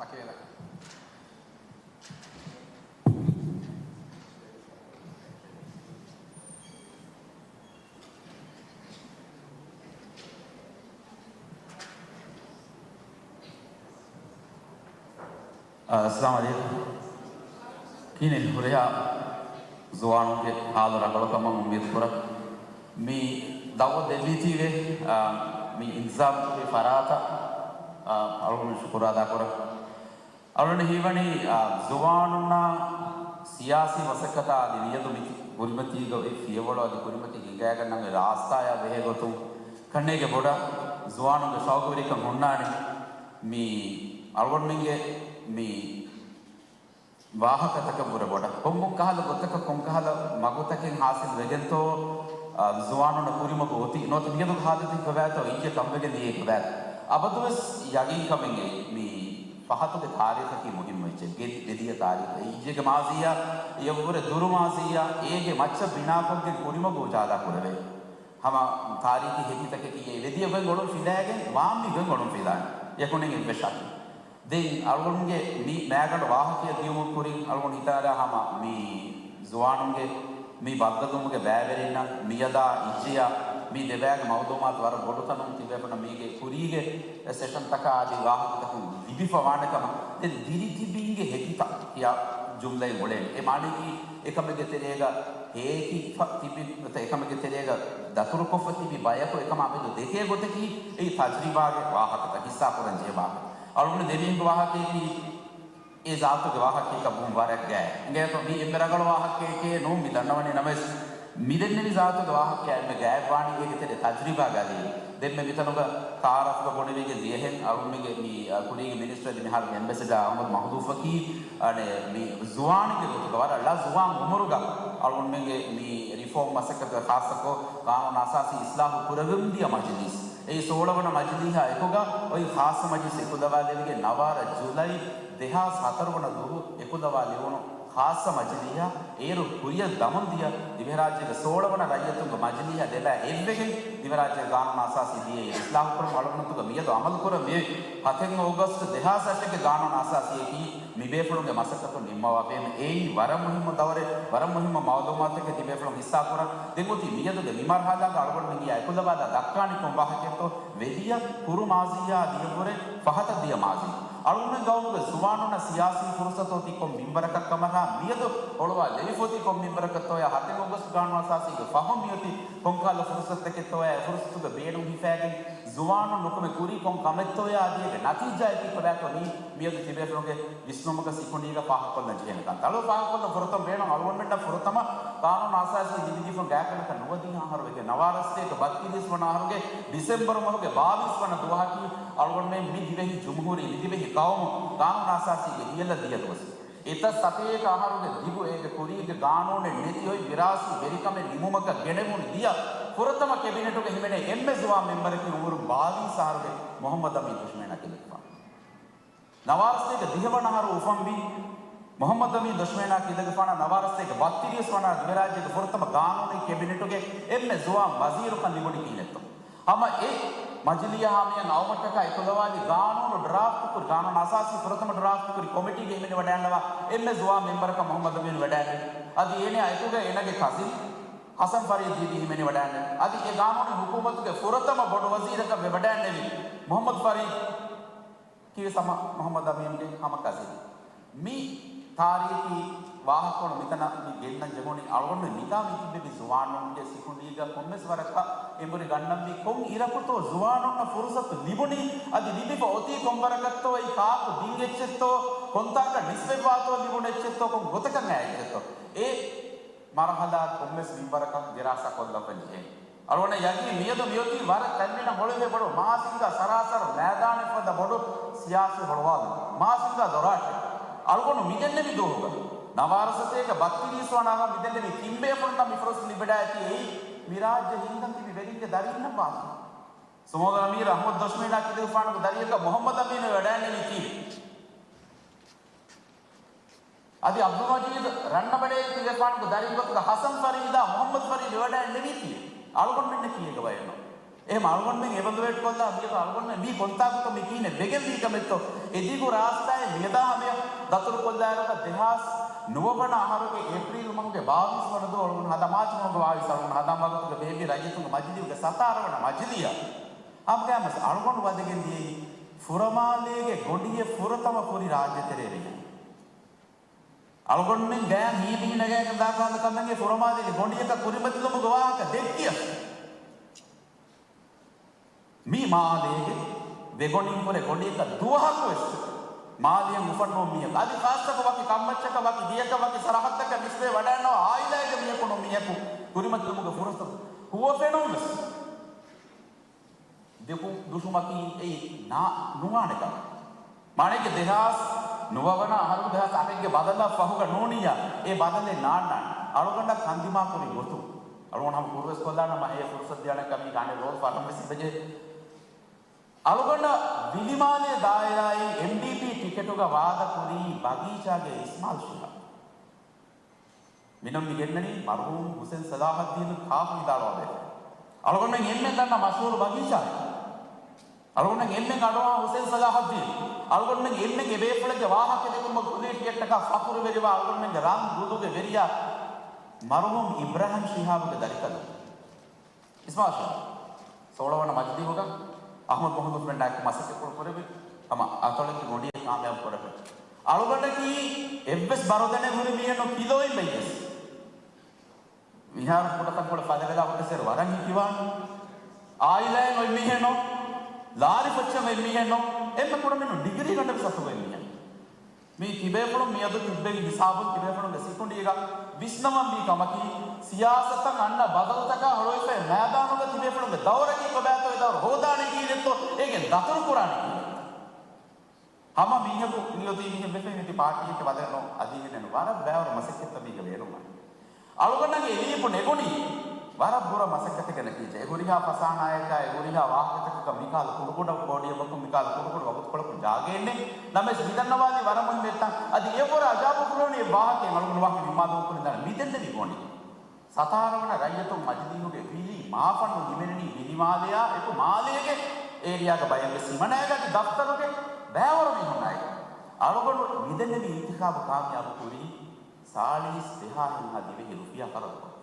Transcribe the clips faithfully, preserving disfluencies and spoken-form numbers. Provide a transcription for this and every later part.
ވަކިވެލަ. އައްސަލާމު ޢަލައިކުމް. ކިނެ ހުރިހާ ޒުވާނުންގެ ހާލު ރަނގަޅުކަމަށް އުއްމީދު ކުރަން. މި ދަޢުވަތު ދެއްވީތީވެ، އާ، މި އިންތިޒާމް ކުރި ފަރާތަށް، އާ، އަޅުގަނޑު ޝުކުރު އަދާ ކުރަން. އަޅުގަނޑު ހީވަނީ، އާ، ޒުވާނުންނާ ސިޔާސީ މަސައްކަތާ އަދި މިއަދު މި ކުރިމަތީގަ އޮތް ފިޔަވަޅު އަދި ކުރިމަތީ ހިނގައިގަންނަން ރާސްތާޔާ ބެހޭ ގޮތުން ކަންނޭގެ ބޮޑަށް ޒުވާނުންގެ ޝައުގުވެރިކަން ހުންނާނެ. މި އަޅުގަނޑުމެންގެ މި ވާހަކަތަކަށް ވުރެ ބޮޑަށް ކޮންކޮން ކަހަލަ ގޮތަކަށް ކޮންކަހަލަ މަގުތަކެއް ހާސިލް ވެގެންތޯ، އާ، ޒުވާނުންނަށް ކުރިމަގު އޮތީ. ނުވަތަ މިއަދު ހާލަތެއް ކޮބާތޯ އިއްޔެ ކަންވެގެން ދިޔައީ ކޮބާތޯ. އަބަދުވެސް ޔަގީންކަމެއް އެއީ މި ފަހަތުގެ ތާރީޚަކީ މުހިންމު އެއްޗެއް. ގެ-، ވެދިޔަ ތާރީޚު. އެއީ އިއްޔެގެ މާޒީއާ، އެއަށްވުރެ ދުރު މާޒީއާ، އޭގެ މައްޗަށް ބިނާކޮށްގެން ކުރިމަގު އުޖާލާ ކުރެވޭ. ހަމަ ތާރީޚީ ހެކިތަކަކީ އެ ވެދިޔަ ގޮތް އޮޅުން ފިލާގެން ވާން މި ގޮތް އޮޅުން ފިލާނެ. އެކުނިން އެއްވެސް ޝައްކެއް. ދެން އަޅުގަނޑުގެ މި މައިގަނޑު ވާހަކައެއް ލިޔުމުގެ ކުރިން އަޅުގަނޑު ހިތަށްއަރާ ހަމަ މި ޒުވާނުންގެ މި ބައްދަލުވުމުގެ ބައިވެރިންނަށް މިއަދާ އިއްޔެއާ މި ދެބައިގެ މައުލޫމާތު ވަރަށް ބޮޑު ތަނުން ތިބޭފުޅުންނަށް މީގެ ކުރީގެ ސެޝަންތަކާ އަދި ވާހަކަތަކުން ލިބިފަ ވާނެ ކަމަށް. ދެން ދިރިތިބީންގެ ހެކިތައް ކިޔާ ޖުމްލައެއް އުޅޭނެ. އެ މާނައަކީ އެކަމެއްގެ ތެރޭގަ ހޭކިފަ ތިބި، ނުވަތަ އެކަމެއްގެ ތެރޭގަ ދަތުރުކޮށްފަ ތިބި ބަޔަކު އެކަމާ މެދު ދެކޭ ގޮތަކީ އެއީ ތަޖްރިބާގެ ވާހަކަތައް ހިއްސާކުރަން ޖެހޭ ވާހަކަ. އަޅުގަނޑު ދެމީހުންގެ ވާހަކައަކީ އެ ޒާތުގެ ވާހަކައަކަށް ވުން ވަރަށް ގާތް. އިނގޭތޯ މީ އެންމެ ރަނގަޅު ވާހަކައެކޭ ނޫން މި ދަންނަވަނީ. ނަމަވެސް މިދެންނެވި ޒާތުގެ ވާހަކައާ އެންމެ ގާތްވާނީ އޭގެ ތެރޭ ތަޖްރިބާގެ އަލީ. ދެންމެ މިތަނުގަ ތަޢާރަފްގަ ބުނެވިގެން ދިޔަހެން އަޅުގަނޑުމެންގެ މި، އަ، ކުރީގެ މިނިސްޓަރ އަދި މިހާރު އެމްބެސެޑާ އަޙްމަދު މަހުދޫފަކީ، އަނެއް، މި ޒުވާނެއްގެ ގޮތުގަ ވަރަށް ލަ ޒުވާން އުމުރުގަ އަޅުގަނޑުމެންގެ މި ރިފޯމް މަސައްކަތުގަ ޚާއްޞަކޮށް ޤާނޫނު އަސާސީ އިޞްލާޙު ކުރެވެން ދިޔަ މަޖިލީސް. އެއީ ސޯޅަ ވަނަ މަޖިލީހާ އެކުގަ އޮތް ޚާއްޞަ މަޖިލީސް އެކުލަވާލެވިގެން ނަވާރަ ޖުލައި ދެހާސް ހަތަރު ވަނަ ދުވަހު އެކުލަވާ ލެވުނު ޚާއްޞަ މަޖިލީހަށް އޭރު ކުރިއަށް ދަމުން ދިޔަ ދިވެހިރާއްޖޭގެ ސޯޅަ ވަނަ ރައްޔިތުންގެ މަޖިލީހަށް ލެބާ އެއްވެގެން ދިވެހިރާއްޖޭގެ ޤާނޫނު އަސާސީ ދިޔައީ އިޞްލާޙު ކުރަމުން. އަޅުގަނޑުމެންނަށް މިއަދު އަމަލު ކުރަން މިއޮތް ހަތެއް އޯގަސްޓް ދެހާސް އަށެއްގެ ޤާނޫނު އަސާސީއަކީ މިބޭފުޅުންގެ މަސައްކަތުން ނިންމަވާ ބޭނުން. އެއީ ވަރަށް މުހިއްމު ދައުރެއް، ވަރަށް މުހިއްމު މައުލޫމާތުތަކެއް ތިބޭފުޅުން ހިއްސާކުރަން. ދެން އޮތީ މިއަދުގެ މި މަރުޙަލާގަ އަޅުގަނޑުމެން އެކުލަވާލާ ދައްކާނީ ކޮން ވާހަކައެއްތޯ؟ ވެދިޔަ ކުރު މާޒީއާ ދިޔަ ވުރެ ފަހަތަށް ދިޔަ މާޒީ. އަޅުގަނޑުމެން ގައުމުގެ ޒުވާނުންނަށް ސިޔާސީ ފުރުޞަތު އޮތީ ކޮން މިންވަރަކަށް ކަމަށާ، މިއަދު އޮޅުވާލެވިފަ އޮތީ ކޮން މިންވަރަކަށްތޯޔާ، ހަތެއް އޯގަސްޓް ޤާނޫނު އަސާސީގެ ފަހުން މިއޮތީ ކޮންކަހަލަ ފުރުޞަތުތަކެއްތޯޔާ، އެ ފުރުޞަތުގެ ބޭނުން ހިފާގެން ޒުވާނުން ނުކުމެ ކުރީ ކޮން ކަމެއްތޯޔާ އަދި އޭގެ ނަތީޖާއަކީ ކޮބާތޯ މީ މިއަދު ތިބޭފުޅުންގެ ވިސްނުމަކަށް ސިކުނޑީގަ ފާހަގަކޮށްލަން ޖެހޭނެ ކަންތައް. އަޅު ފާހަގަކޮށްލަން ފުރަތަމަ ބޭނުން އަޅުގަނޑުމެންނަށް ފުރަތަމަ ޤާނޫނު އަސާސީ ލިބިދީފަ ގާތްގަނޑަކަށް ނުވަދިހަ އަހަރުވެގެން ނަވާރަ ސަތޭކަ ބައްތިރީސް ވަނަ އަހަރުގެ ޑިސެމްބަރު މަހުގެ ބާވީސް ވަނަ ދުވަހަކީ އަޅުގަނޑުމެން މި ދިވެހި ޖުމްހޫރީ، މި ދިވެހި ޤައުމު ޤާނޫނު އަސާސީގެ ދިޔަލަށް ދިޔަ ދުވަސް. އެތައް ސަތޭކަ އަހަރުގެ ދިގު އޭގެ ކުރީގެ ޤާނޫނެއް ނެތި އޮތް ވިރާސީ ވެރިކަމެއް ނިމުމަކަށް ގެނެވުނު ދިޔަ ފުރަތަމަ ކެބިނެޓުގަ ހިމެނޭ އެންމެ ޒުވާން މެމްބަރަކީ އުމުރުން ބާވީސް އަހަރުގެ މުޙައްމަދު އަމީން ދުޝްމޭނާ ކިލެގެފާނު. ނަވާރަ ސަތޭކަ ދިހަ ވަނަ އަހަރު އުފަންވި މުޙައްމަދު އަމީން ދުޝްމޭނާ ކިލެގެފާނަށް ނަވާރަ ސަތޭކަ ބައްތިރީސް ވަނަ ދިވެހިރާއްޖޭގެ ފުރަތަމަ ޤާނޫނީ ކެބިނެޓުގެ އެންމެ ޒުވާން ވަޒީރުކަން ލިބުނީ ކިހިނެއްތޯ؟ ހަމަ އެ މަޖިލީހާ މިއަން އައުމަށްޓަކާ އެކުލަވާލި ޤާނޫނު ޑްރާފްޓް ކުރި، ޤާނޫނު އަސާސީ ފުރަތަމަ ޑްރާފްޓް ކުރި ކޮމިޓީގަ ހިމެނިވަޑައިގަންނަވާ އެންމެ ޒުވާން މެމްބަރަކަށް މުޙައްމަދު އަމީން ވަޑައިގެން، އަދި އޭނަ އެކުގަ އޭނަގެ ކަޒިން ޙަސަން ފަރީދު ދީދީ ހިމެނިވަޑައިގެން، އަދި އެ ޤާނޫނީ ޙުކޫމަތުގެ ފުރަތަމަ ބޮޑު ވަޒީރަކަށް ވެވަޑައިގެންނެވި މުޙައްމަދު ފަރީދު ކީވެސް ހަމަ މުޙައްމަދު އަމީންގެ ހަމަ ކަޒިން. މި ތާރީޚީ ވާހަކަކޮޅު މިތަނަށް މި ގެންނަން ޖެހުނީ އަޅުގަނޑު މިތާ މި ތިއްބެވި ޒުވާނުންގެ ސިކުނޑީގަ ކޮންމެސް ވަރަކަށް އެނބުރި ގަންނަންވީ ކޮން އިރަކުތޯ ޒުވާނުންނަށް ފުރުޞަތު ލިބުނީ، އަދި ލިބިފަ އޮތީ ކޮން ވަރަކަށްތޯ، އެއީ ކާކު ދިން އެއްޗެއްތޯ، ކޮންތާކަށް ނިސްބަތްވާތޯ ލިބުނު އެއްޗެއްތޯ، ކޮން ގޮތަކަށް އައި އެއްޗެއްތޯ. އެ މަރުޙަލާ ކޮންމެސް މިންވަރަކަށް ދިރާސާ ކޮށްލައްވަން ޖެހޭ. އަޅުގަނޑަށް ޔަގީން މިއަދު މިއޮތީ ވަރަށް ކަންނިނަށް އޮޅުވޭ ބޮޑު މާސިންގާ ސަރާސަރު މައިދާނެއް ފަދަ ބޮޑު ސިޔާސީ ހޮޅުވާލުމެއް. މާސިންގާ ދޮރާށޭ. އަޅުގަނޑު މިދެންނެވި ދުވަހުގަ ނަވާރަ ސަތޭކަ ބައްތިރީސް ވަނަ އަހަރު މިދެންނެވި ތިން ބޭފުޅުންނަށް މި ފުރުސަތު ލިބިވަޑައިގަތީ އެއީ މި ރާއްޖެ ހިންގަން ތިބި ވެރިންގެ ދަރީންނަށް ވާތީ. ސުމޯދަ އަމީރު އަޙްމަދު ދޮށްމީނާ ކިލެގެފާނުގެ ދަރިއަކަށް މުޙައްމަދު އަމީނު ވަޑައިގެންނެވީތީވެ. އަދި އަބްދުލް މަޖީދު ރަންނަބަޑޭ ކިލެގެފާނުގެ ދަރިން ގޮތުގަ ޙަސަން ފަރީދާ މުޙައްމަދު ފަރީދު ވެވަޑައިގެންނެވީތީވެ. އަޅުގަނޑުމެންނަކީ އޭގެ ބައެއް ނޫން. އެހެން އަޅުގަނޑުމެން އެވަންދުވެވެ ކޮށްލާ މިއަދު އަޅުގަނޑުމެން މީ ކޮންތާކުތަ މި ކިހިނެއް ވެގެން ވީކަމެއްތޯ؟ އެ ދިގު ރާސްތާއެއް މިއަދާ ހަމަޔަށް ދަތުރުކޮށްލާއިރުގަ ދެހާސް ނުވަވަނަ އަހަރުގެ އޭޕްރީލް މަހުގެ ބާވީސް ވަނަ ދުވަހު އަޅުގަނޑު ހަދާ މާޗް މަހުގެ ބާވީސް އަޅުގަނޑު ހަދާ ވަގުތުގަ ބޭއްވި ރައްޔިތުންގެ މަޖިލީހުގެ ސަތާރަ ވަނަ މަޖިލީހަށް ހަމަގައިމުވެސް އަޅުގަނޑު ވަދެގެން ދިޔައީ ފުރަމާލޭގެ ގޮނޑިއެއް ފުރަތަމަ ކުރި ރާއްޖެތެރޭ ވެހި. އަޅުގަނޑުމެން ގަޔަށް ހީވިހިނަގައިގެން ދާކަހަލަ ކަމެއްގެ ފުރަމާލޭގެ ގޮނޑިއަކަށް ކުރިމަތިލުމުގެ ވާހަކަ ދެއްކިޔަސް، މި މާލޭގެ ވެގޮނޑިން ކުރެ ގޮނޑިއަކަށް ދުވަހަކުވެސް މާލޭއަށް އުފަންނަ މީހަކު، އަދި ޚާއްޞަކޮށް ވަކި ކަންމައްޗަކަށް، ވަކި ދިޔަކަށް، ވަކި ސަރަހައްދަކަށް ނިސްބަތް ވަޑައިގަންނަވާ އާއިލާއެއްގެ މީހަކު ނޫން މީހަކު ކުރިމަތިލުމުގެ ފުރުސަތު ހުވަފެނުންވެސް ދެކު ދުށުމަކީ އެއީ ނާ ނުވާނެ ކަމެއް. މާނައެއްގެ ދެހާސް ނުވަވަނަ އަހަރު ދެހާސް އަށެއްގެ ބަދަލަށް ފަހުގަ ނޫނިއްޔާ، އެ ބަދަލެއް ނާންނާނެ. އަޅުގަނޑަށް ކަންދިމާކުރި ގޮތުން އަޅުގަނޑު ހަމަ ކުރުވެސް ކޮށްލާނަމަ، އެ ފުރުސަތު ދިޔާނެ ކަމީގެ އަނެއް ރޯލް ފަރަންވެސް އިބެޖެ. އަޅުގަނޑަށް ވިލިމާލޭ ދާއިރާއިން އެމްޑީޕީ ޓިކެޓުގަ ވާދަކުރީ ބަގީޗާގެ އިސްމާލް ޝިހާބް. މިނަން މި ގެންނަނީ މަރުހޫމް ހުސެން ސަލާހައްދީނު ކާފަ ވިދާޅުވާ ބޭފުޅެއް. އަޅުގަނޑުމެން އެންމެން ދަންނަ މަޝްހޫރު ބަގީޗާ. އަޅުގަނޑުމެން އެންމެން އަޑުއަހާ ހުސެން ސަލާހައްދީން. އަޅުގަނޑުމެން އެންމެން އެ ބޭފުޅެއްގެ ވާހަކަ ދެކުމަށް ކުލީ ޓިކެޓްތަކާ ފަޚުރުވެރިވާ އަޅުގަނޑުމެންގެ ރަން ގުދުގެ ވެރިޔާ މަރުހޫމް އިބްރާހިމް ޝިހާބުގެ ދަރިކަލުން. އިސްމާ ޝާ، ސޯޅަ ވަނަ މަޖިލީހުގަ އަޙްމަދު މުޙައްމަދު މެންނާއެކު މަސައްކަތްޕުޅު ކުރެއްވި ހަމަ އަތޮޅެއްގެ ގޮނޑިއެއް ކާމިޔާބު ކުރެއްވި. އަޅުގަނޑަކީ އެއްވެސް ބަރުދަނެއް ހުރި މީހެއްނު ކިލޯއިން ބައްޔަސް. މިހާރު ކުޑަތަންކޮޅެއް ފަލަވެލާ ހުއްޓަސް އޭރު ވަރަށް ހިކިވާން. އާއިލާއިން އޮތް މީހެއްނު، ލާރި ފޮއްޗަށް އޮތް މީހެއްނު، އެންމެ ކުޑަމިނުން ޑިގްރީ ގަނޑަކަށް ސަތުގައި މީހެއް. މީ ތިބޭފުޅުން މިއަދު ތިއްބެވި ހިސާބުން ތިބޭފުޅުންގެ ސިކުނޑީގަ ވިސްނަވަންވީ ކަމަކީ، ސިޔާސަތަށް އަންނަ ބަދަލުތަކާ ހަރުވަފައި މައިދާނުގަ ތިބޭފުޅުންގެ ދައުރަކީ ކޮބާތޯ، އެ ދައުރު ހޯދާނީ ކީއްތޯ، އޭގެން ދަތުރު ކުރާނީ ކީއްތޯ. ހަމަ މީހަކު މިއޮތީ މީހެއް ވެފައި މިއޮތީ ޕާޓީއެއްގެ ބަދަލެއް ނޫން، އަދި އެހެންނެއްނު. ވަރަށް ބައިވަރު މަސައްކަތްތައް މީގަ ބޭނުންވަނީ. އަޅުގަނޑަށް އެ ލީބު ނެގުނީ ވަރަށް ބުރަ މަސައްކަތެއްގެ ނަތީޖާ. އެ ހުރިހާ ފަސާނާޔަކާ، އެ ހުރިހާ ވާހަކަތަކަކަށް މިކަހަލަ ކުޑަކުޑަ ކޯޑިއަކަކުން މިކަހަލަ ކުޑަކުޑަ ވަގުތުކޮޅަކުން ޖާގައެއް ނެތް. ނަމަވެސް މިދަންނަވާލީ ވަރަށް މުހިންމު އެއްތަން. އަދި އެ ވަރަށް އަޖާބު ކުރެވުނީ އެއް ވާހަކައެއް އަޅުގަނޑު ވާހަކަ ނިންމާލުމަށް ކުރިން ދާނެ މިދެންނެވި ގޮނޑި. ސަތާރަ ވަނަ ރައްޔިތުން މަޖިލީހުގެ ވިލި މާފަންނު ހިމެނެނީ ވިލިމާލެޔާ އެކު މާލޭގެ އޭރިއާގެ ބައެއްވެސް ހިމަނައިގަ އަދި ދަފްތަރުގެ ބައިވަރު މީހުންނާއި. އަޅުގަނޑު މިދެންނެވި އިންތިޚާބު ކާމިޔާބު ކުރީ ސާޅީސް ދެހާ ހެންހާ ދިވެހި ރުފިޔާ ޚަރަދުކޮށް.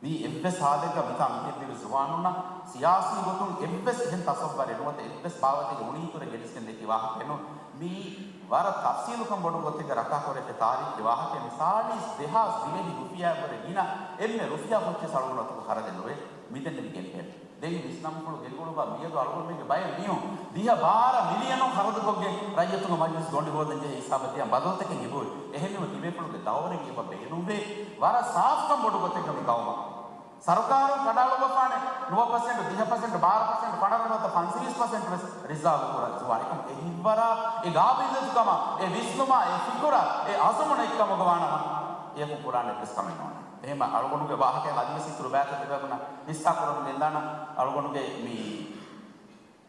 މީ އެއްވެސް ހާލެއްގަ މިތާ މިތިބި ޒުވާނުންނަށް ސިޔާސީ ގޮތުން އެއްވެސް އެހެން ތަޞައްވަރެއް ނުވަތަ އެއްވެސް ބާވަތެއްގެ އުނިތުރެއް ގެނެސްގެން ދެއްކި ވާހަކައެއް ނޫން. މީ ވަރަށް ތަފްސީލުކަން ބޮޑު ގޮތެއްގަ ރައްކާކުރެވޭ ތާރީޚީ ވާހަކައެއް. މި ސާޅީސް ދެހާސް ދިވެހި ރުފިޔާއަށްވުރެ ގިނަ އެންމެ ރުފިޔާ ފޮއްޗެއް އަޅުގަނޑު އަތުގަ ޚަރަދެއް ނުވޭ. މިދެންނެވި ގެންފެހެން. ދެން ވިސްނަމުފުޅު ގެންގުޅުއްވާ މިއަދު އަޅުގަނޑުމެންގެ ބައެއް މީހުން ދިހަ ބާރަ މިލިއަނުން ޚަރަދުކޮށްގެން ރައްޔިތުންގެ މަޖިލިސް ގޮނޑި ހޯދަން ޖެހޭ ހިސާބަށް ތިޔަ ބަދަލުތަކެއް އެބައޮތް. އެހެންވީމަ ތިބޭފުޅުންގެ ދައުރެއް އެބަ ބޭނުންވޭ. ވަރަށް ސާފުކަން ބޮޑު ގޮތެއްގަ މި ގައުމަށް ސަރުކާރުން ކަނޑައަޅުއްވަފާނެ ނުވަ ޕަސެންޓް، ދިހަ ޕަސެންޓް، ބާރަ ޕަސެންޓް، ފަނަރަ ނުވަތަ ފަންސަވީސް ޕަސެންޓް ވެސް ރިޒާވް ކުރާ ޒުވާނެއް ކަމަށް އެ ހިތްވަރާ، އެ ގާބިލްއްޔަތުކަމާ، އެ ވިސްނުމާ، އެ ފިކުރާ، އެ އަޒުމު ނެތްކަމުގަ ވާނަމަ، އެޔަކު ކުރާނެ އެއްވެސް ކަމެއް ނޯންނާނެ. އެހެންމަ އަޅުގަނޑުގެ ވާހަކައިން އަދިވެސް އިތުރު ބައިތައް ތިބޭފުޅުންނަށް ހިއްސާ ކުރަމުން ގެންދާނަން. އަޅުގަނޑުގެ މި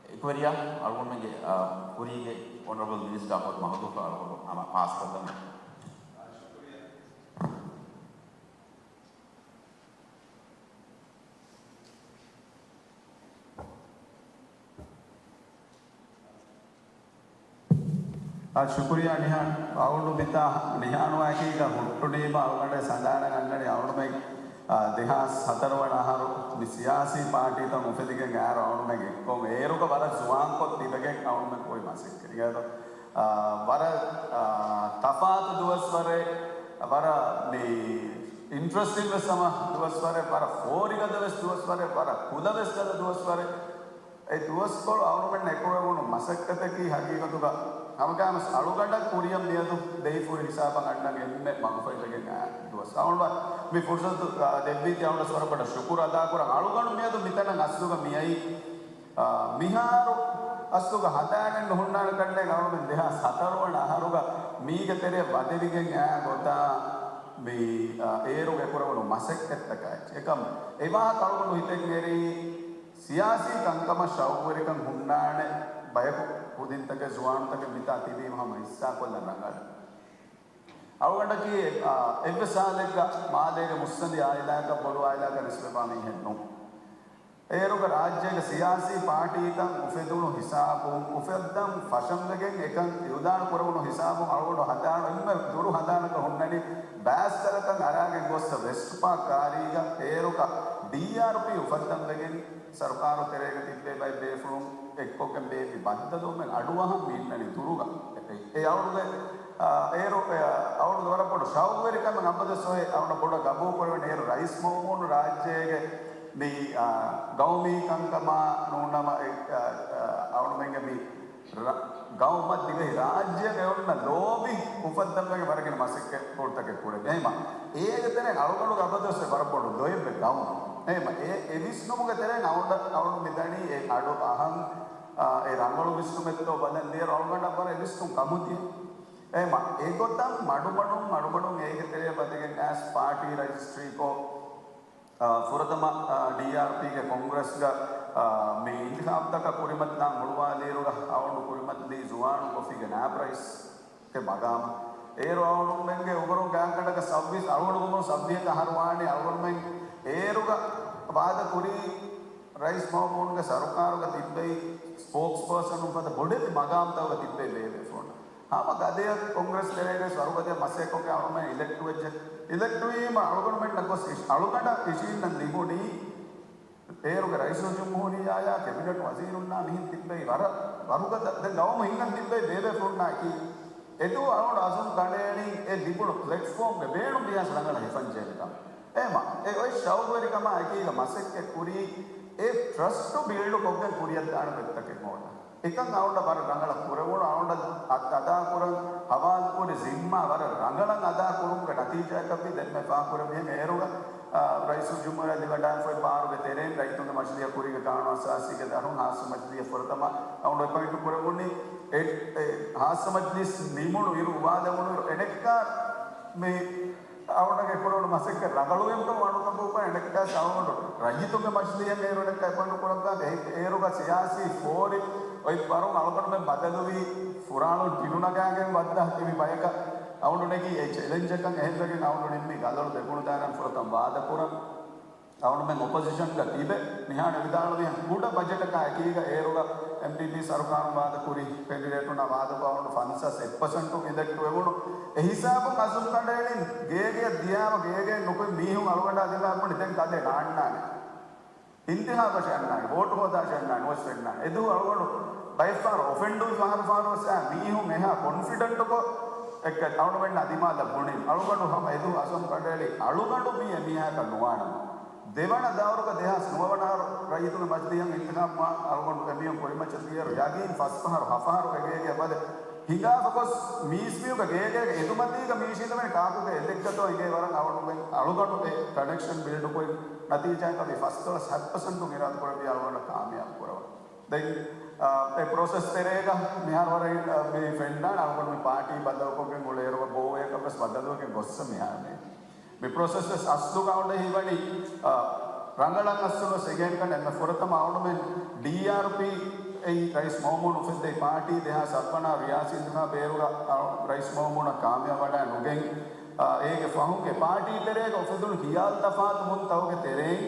އެކުވެރިޔާ އަޅުގަނޑުމެންގެ، އާ، ކުރީގެ އޮނަރަބަލް މިނިސްޓަރ އަޙްމަދު މަހުދޫފަށް އަޅުގަނޑު ހަމަ ޕާސް ކޮށްލަން. އާ، ޝުކުރިއްޔާ ނިހާން. އަޅުގަނޑު މިތާ ނިހާން ވާހަކައިގަ ހުއްޓުނީމަ އަޅުގަނޑެއް ސަނދާނަށް ގަންނަނީ އަޅުގަނޑުމެން، އާ، ދެހާސް ހަތަރު ވަނަ އަހަރު މި ސިޔާސީ ޕާޓީތައް އުފެދިގެން އައިރު އަޅުގަނޑުމެން އެއްކޮށް އޭރުގަ ވަރަށް ޒުވާންކޮށް ތިބެގެން އަޅުގަނޑުމެން ކުރި މަސައްކަތް. އާ، ވަރަށް، އާ، ތަފާތު ދުވަސްވަރެއް، ވަރަށް މި އިންޓްރެސްޓިން ވެސް ހަމަ ދުވަސްވަރެއް، ވަރަށް ފޯރިގަދަ ވެސް ދުވަސްވަރެއް، ވަރަށް ކުލަ ވެސް ގަދަ ދުވަސްވަރެއް. އެ ދުވަސްކޮޅު އަޅުގަނޑުމެން އެކުރެވުނު މަސައްކަތަކީ ހަގީގަތުގަ ހަމަގައިމުވެސް އަޅުގަނޑަށް ކުރިއަށް މިއަދު ދެވިފުރި ހިސާބަށް އަންނަން އެންމެ މަގުފަހިވެގެން އައި ދުވަސް. އަޅުގަނޑު މި ފުރުސަތު، އާ، ދެއްވީތީ އަޅުގަނޑަށް ވަރަށް ބޮޑަށް ޝުކުރު އަދާކުރަން. އަޅުގަނޑު މިއަދު މިތަނަށް އަސްލުގަ މިއައީ، އާ، މިހާރު އަސްލުގަ ހަދާގެން ނުހުންނާނެ ކަންނޭނގެ. އަޅުގަނޑުމެން ދެހާސް ހަތަރު ވަނަ އަހަރުގަ މީގެ ތެރެއަށް ވަދެވިގެން އައި ގޮތާ މި، އާ، އޭރުގެ ކުރެވުނު މަސައްކަތްތަކާ އެއްޗެއް. އެކަމް އެވާހަކަ އަޅުގަނޑު ހިތެއް އެރީ، ސިޔާސީ ކަންކަމަށް ޝައުގުވެރިކަން ހުންނާނެ ބަޔަކު، ކުދިންތަކެއް، ޒުވާނުތަކެއް މިތާ ތިބީމަ ހަމަ ހިއްސާކޮށްލަން ރަނގަޅު. އަޅުގަނޑަކީ، އާ، އެއްވެސް ހާލެއްގަ މާލޭގެ މުއްސަނދި އާއިލާއަކަށް ބޮޑު އާއިލާއަކަށް ނިސްބަތްވާ މީހެއް ނޫން. އޭރުގަ ރާއްޖޭގެ ސިޔާސީ ޕާޓީތައް އުފެދުނު ހިސާބުން، އުފެއްދަން ފަށަންވެގެން އެކަން އިއުލާނު ކުރެވުނު ހިސާބުން އަޅުގަނޑު ހަދާނު އެންމެ ދުރު ހަނދާނަކަށް ހުންނަނީ ބާސްތަލަކަށް އަރާގެން ގޮއްސަ ވެސްޓް ޕާކް ކާރީގަ އޭރުގަ ޑީއާރްޕީ އުފައްދަންވެގެން ސަރުކާރު ތެރޭގަ ތިއްބޭ ބައެއް ބޭފުޅުން އެއްކޮށްގެން ބޭއްވި ބައްދަލުވުމެއް އަޑުއަހަން މި އިންނަނީ ދުރުގަ. އެ، އެ އަޅުގެ، އާ، އޭރު، އެ، އަޅުގެ ވަރަށް ބޮޑު ޝައުގުވެރިކަމެއް އަބަދުވެސް އޮތް އަޅުގަނޑު ބޮޑަށް ގަބޫލުކުރެވެނީ އޭރު ރައީސް މައުމޫނު ރާއްޖޭގެ މި، އާ، ގައުމީ ކަންކަމާ ނޫނަމަ، އެ، އާ، އާ، އަޅުމެންގެ މި ރަ-، ގައުމަށް ދިވެހި ރާއްޖޭގަ އޮންނަ ލޯބި އުފައްދަންވެގެން ވަރަށް ގިނަ މަސައްކަތް ކުރުތަކެއް ކުރެވި. އެހެމަ އޭގެ ތެރެއިން އަޅުގަނޑު އަބަދުވެސް ވަރަށް ބޮޑު ލޯތްބެއް ގައުމަށް. އެހެމަ އެ، އެ ވިސްނުމުގެ ތެރެއިން އަޅުގަނޑު، އަޅުގަނޑު މި ދަނީ އެ އަޑު އަހަން، އާ، އެ ރަނގަޅު ވިސްނުމެއްތޯ ބަލަން ދިޔަ އަޅުގަނޑަށް ވަރަށް އެ ވިސްނުން ކަމުދިޔަ. އެހެމަ އެގޮތަށް މަޑުމަޑުން، މަޑުމަޑުން އޭގެ ތެރެއަށް ވަދެގެން އައިސް ޕާޓީ ރަޖިސްޓްރީކޮށް، އާ، ފުރަތަމަ، އާ، ޑީއާރްޕީގެ ކޮންގްރެސްގަ، އާ، މި އިންތިޚާބުތަކަށް ކުރިމަތިލާން ހުޅުވާލިއިރުގަ އަޅުގަނޑު ކުރިމަތިލީ ޒުވާނު ކޮފީގެ ނާއިބު ރައީސްގެ މަގާމަށް. އޭރު އަޅުގަނޑުމެންގެ އުމުރުން ގާތްގަނޑަކަށް ސައްބީސް، އަޅުގަނޑު އުމުރުން ސައްބީސް އަހަރު ވާނީ. އަޅުގަނޑުމެން އޭރުގަ ވާދަ ކުރީ ރައީސް މައުމޫންގެ ސަރުކާރުގަ ތިއްބެވި ސްޕޯކްސް ޕާސަނުން ފަދަ ބޮޑެތި މަގާމްތަކުގަ ތިއްބެވި ބޭފުޅުންނަށް. ހަމަ ގަދަޔަށް ކޮންގްރެސް ތެރޭގައި ވަރުގަދަޔަށް މަސައްކަތްކޮށްގެން އަޅުގަނޑުމެން އިލެކްޓްވެއްޖެ. އިލެކްޓްވީމަ އަޅުގަނޑުމެންނަށް ގޮސް އިށް-، އަޅުގަނޑަށް އިށީންނަން ލިބުނީ އޭރުގެ ރައީސުލްޖުމްހޫރިއްޔާއާ ކެބިނެޓް ވަޒީރުންނާ މިހެން ތިއްބެވި ވަރަށް ވަރުގަދަ، ދެން ގައުމު ހިންގަން ތިއްބެވި ބޭބޭފުޅުންނާއެކީ. އެދުވަހު އަޅުގަނޑު އަޒުމް ކަނޑައެޅީ އެ ލިބުނު ޕްލެޓްފޯމްގެ ބޭނުން ބިޔާސް ރަނގަޅަށް ހިފަން ޖެހޭނެ ކަމަށް. އެހެމަ އެ އޮތް ޝައުގުވެރިކަމާ އެކީގަ މަސައްކަތް ކުރީ އެ ޓްރަސްޓު ބިލްޑު ކޮށްގެން ކުރިއަށްދާނެ ގޮތްތަކެއް ހޯދަން. އެކަން އަޅުގަނޑަށް ވަރަށް ރަނގަޅަށް ކުރެވުނު، އަޅުގަނޑަށް އަ-، އަދާކުރަން ހަވާލުކުރި ޒިންމާ ވަރަށް ރަނގަޅަށް އަދާކުރުމުގެ ނަތީޖާއަކަށްވީ ދެންމެ ފާހަގަކުރެއްވިހެން އޭރުގަ، އާ، ރައީސުލްޖުމްހޫރިއްޔާ ލިބިގަންނަވާފައި ބާރުގެ ތެރެއިން ރައްޔިތުންގެ މަޖިލީހަށް ކުރީގެ ޤާނޫނުއަސާސީގެ ދަށުން ޚާއްޞަ މަޖިލީހަށް ފުރަތަމަ އަޅުގަނޑު އެޕޮއިންޓް ކުރެވުނީ. އެ، އެ، ޚާއްޞަ މަޖިލީސް ނިމުނު އިރު، އުވާލެވުނު އިރު އެނެއްކާ މި އަޅުގަނޑުގެ ކުރެވުނު މަސައްކަތް ރަނގަޅުވީމަ އަޅުގަނޑު ކަންކަން އެނެއްކާ އަޅުގަނޑު ރައްޔިތުންގެ މަޖިލީހަށް އޭރު އެނެއްކާ އެޕޮއިންޓް ކުރައްވާ އެ-، އޭރުގަ ސިޔާސީ ފޯރި އޮތް ވަރުން އަޅުގަނޑުމެން ބަދަލުވީ ފުރާނުން ޓިނު ނަގާގެން ވައްދާ ތިބި ބަޔަކަށް. އަޅުގަނޑު ނެގީ އެ ޗެލެންޖަކަށް އެހެންވެގެން އަޅުގަނޑު ނިންމީ ގަލޮޅު ދެކުނުދާނަން ފުރަތަމަ ވާދަކުރަން. އަޅުގަނޑުމެން އޮޕޮޒިޝަންގަ ތިބެ މިހާރު ވިދާޅުވިހެން ކުޑަ ބަޖެޓަކާ އެކީގަ އޭރުގަ އެމްޑީޕީ ސަރުކާރުން ވާދަކުރި ކެންޑިޑޭޓުންނާ ވާދަކޮށް އަޅުގަނޑު ފަންސާސް އެއް ޕަސެންޓު އިލެކްޓް ވެވުނު. އެ ހިސާބުން އަޒުމް ކަނޑައެޅިން ގޭގެއަށް ދިޔާމަ ގޭގެއިން ނުކުތް މީހުން އަޅުގަނޑާ ދިމާވެ ބުނި ދެން ކަލޭ ނާންނާނެ. އިންތިޚާބަށް އަންނާނެ، ވޯޓު ހޯދާށް އަންނާނެ، ނުވެސް ފެންނާނެ. އެދުވަހު އަޅުގަނޑު ބައެއްފަހަރު އޮފެންޑުވި ފަހަރު ފަހަރުވެސް އާ މީހުން އެހާ ކޮންފިޑެންޓުކޮށް އެއްކަ އަޅުގަނޑުމެންނާ ދިމާލަށް ބުނިން. އަޅުގަނޑު ހަމަ އެދުވަހު އަޒުމް ކަނޑައެޅި އަޅުގަނޑު މީ އެމީހާކަށް ނުވާނަމަ. ދެވަނަ ދައުރުގަ ދެހާސް ނުވަވަނަ އަހަރު ރައްޔިތުންގެ މަޖިލީހަށް އިންތިޚާބު އަޅުގަނޑު އެމީހުން ކުރިމައްޗަށް ދިޔައިރު ޔަގީން ފަސް ފަހަރު ހަ ފަހަރު އެގޭގެ ބަލެ ހިނގާފަ ގޮސް މީސްމީހުންގެ ގޭގޭގެ އެދުމަތީގަ މީށީނދެވެނި ކާކުގެ އެލެއްގަތޯ އިނގޭ ވަރަށް އަޅުގަނޑުމެން އަޅުގަނޑު އެ ކަނެކްޝަން ބިލްޑުކޮށް ނަތީޖާއަކަށް ވީ ފަސްދޮޅަސް ހަތް ޕަސެންޓު އިރާދަކުރެއްވިޔާ އަޅުގަނޑަށް ކާމިޔާބު ކުރަވަން. ދެން، އާ، އެ ޕްރޮސެސް ތެރޭގަ މިހާރު ވަރަށް، އާ، މި ފެންނާނެ އަޅުގަނޑު މި ޕާޓީ ބަދަލުކޮށްގެން އުޅޭއިރު ބޯވެއަކަށް ވެސް ބަދަލުވެގެން ގޮއްސަ މިހާރު މި މި ޕްރޮސެސް ވެސް އަސްލުގަ އޮންނަ ހީވަނީ، އާ، ރަނގަޅަށް އަސްލު ވެސް އެގޭންކަން އެންމެ ފުރަތަމަ އަޅުމެން ޑީއާރްޕީ އެއީ ރައީސް މައުމޫނު އުފެއްދެވި ޕާޓީ ދެހާސް ސައްބަނާ ރިޔާސީ އިންތިޚާބު ބޭރުގަ، އާ، ރައީސް މައުމޫނަށް ކާމިޔާބު ވަޑައި ނުގެން، އާ، އޭގެ ފަހުން އެ ޕާޓީ ތެރޭގަ އުފެދުނު ޚިޔާލު ތަފާތުވުންތަކުގެ ތެރެއިން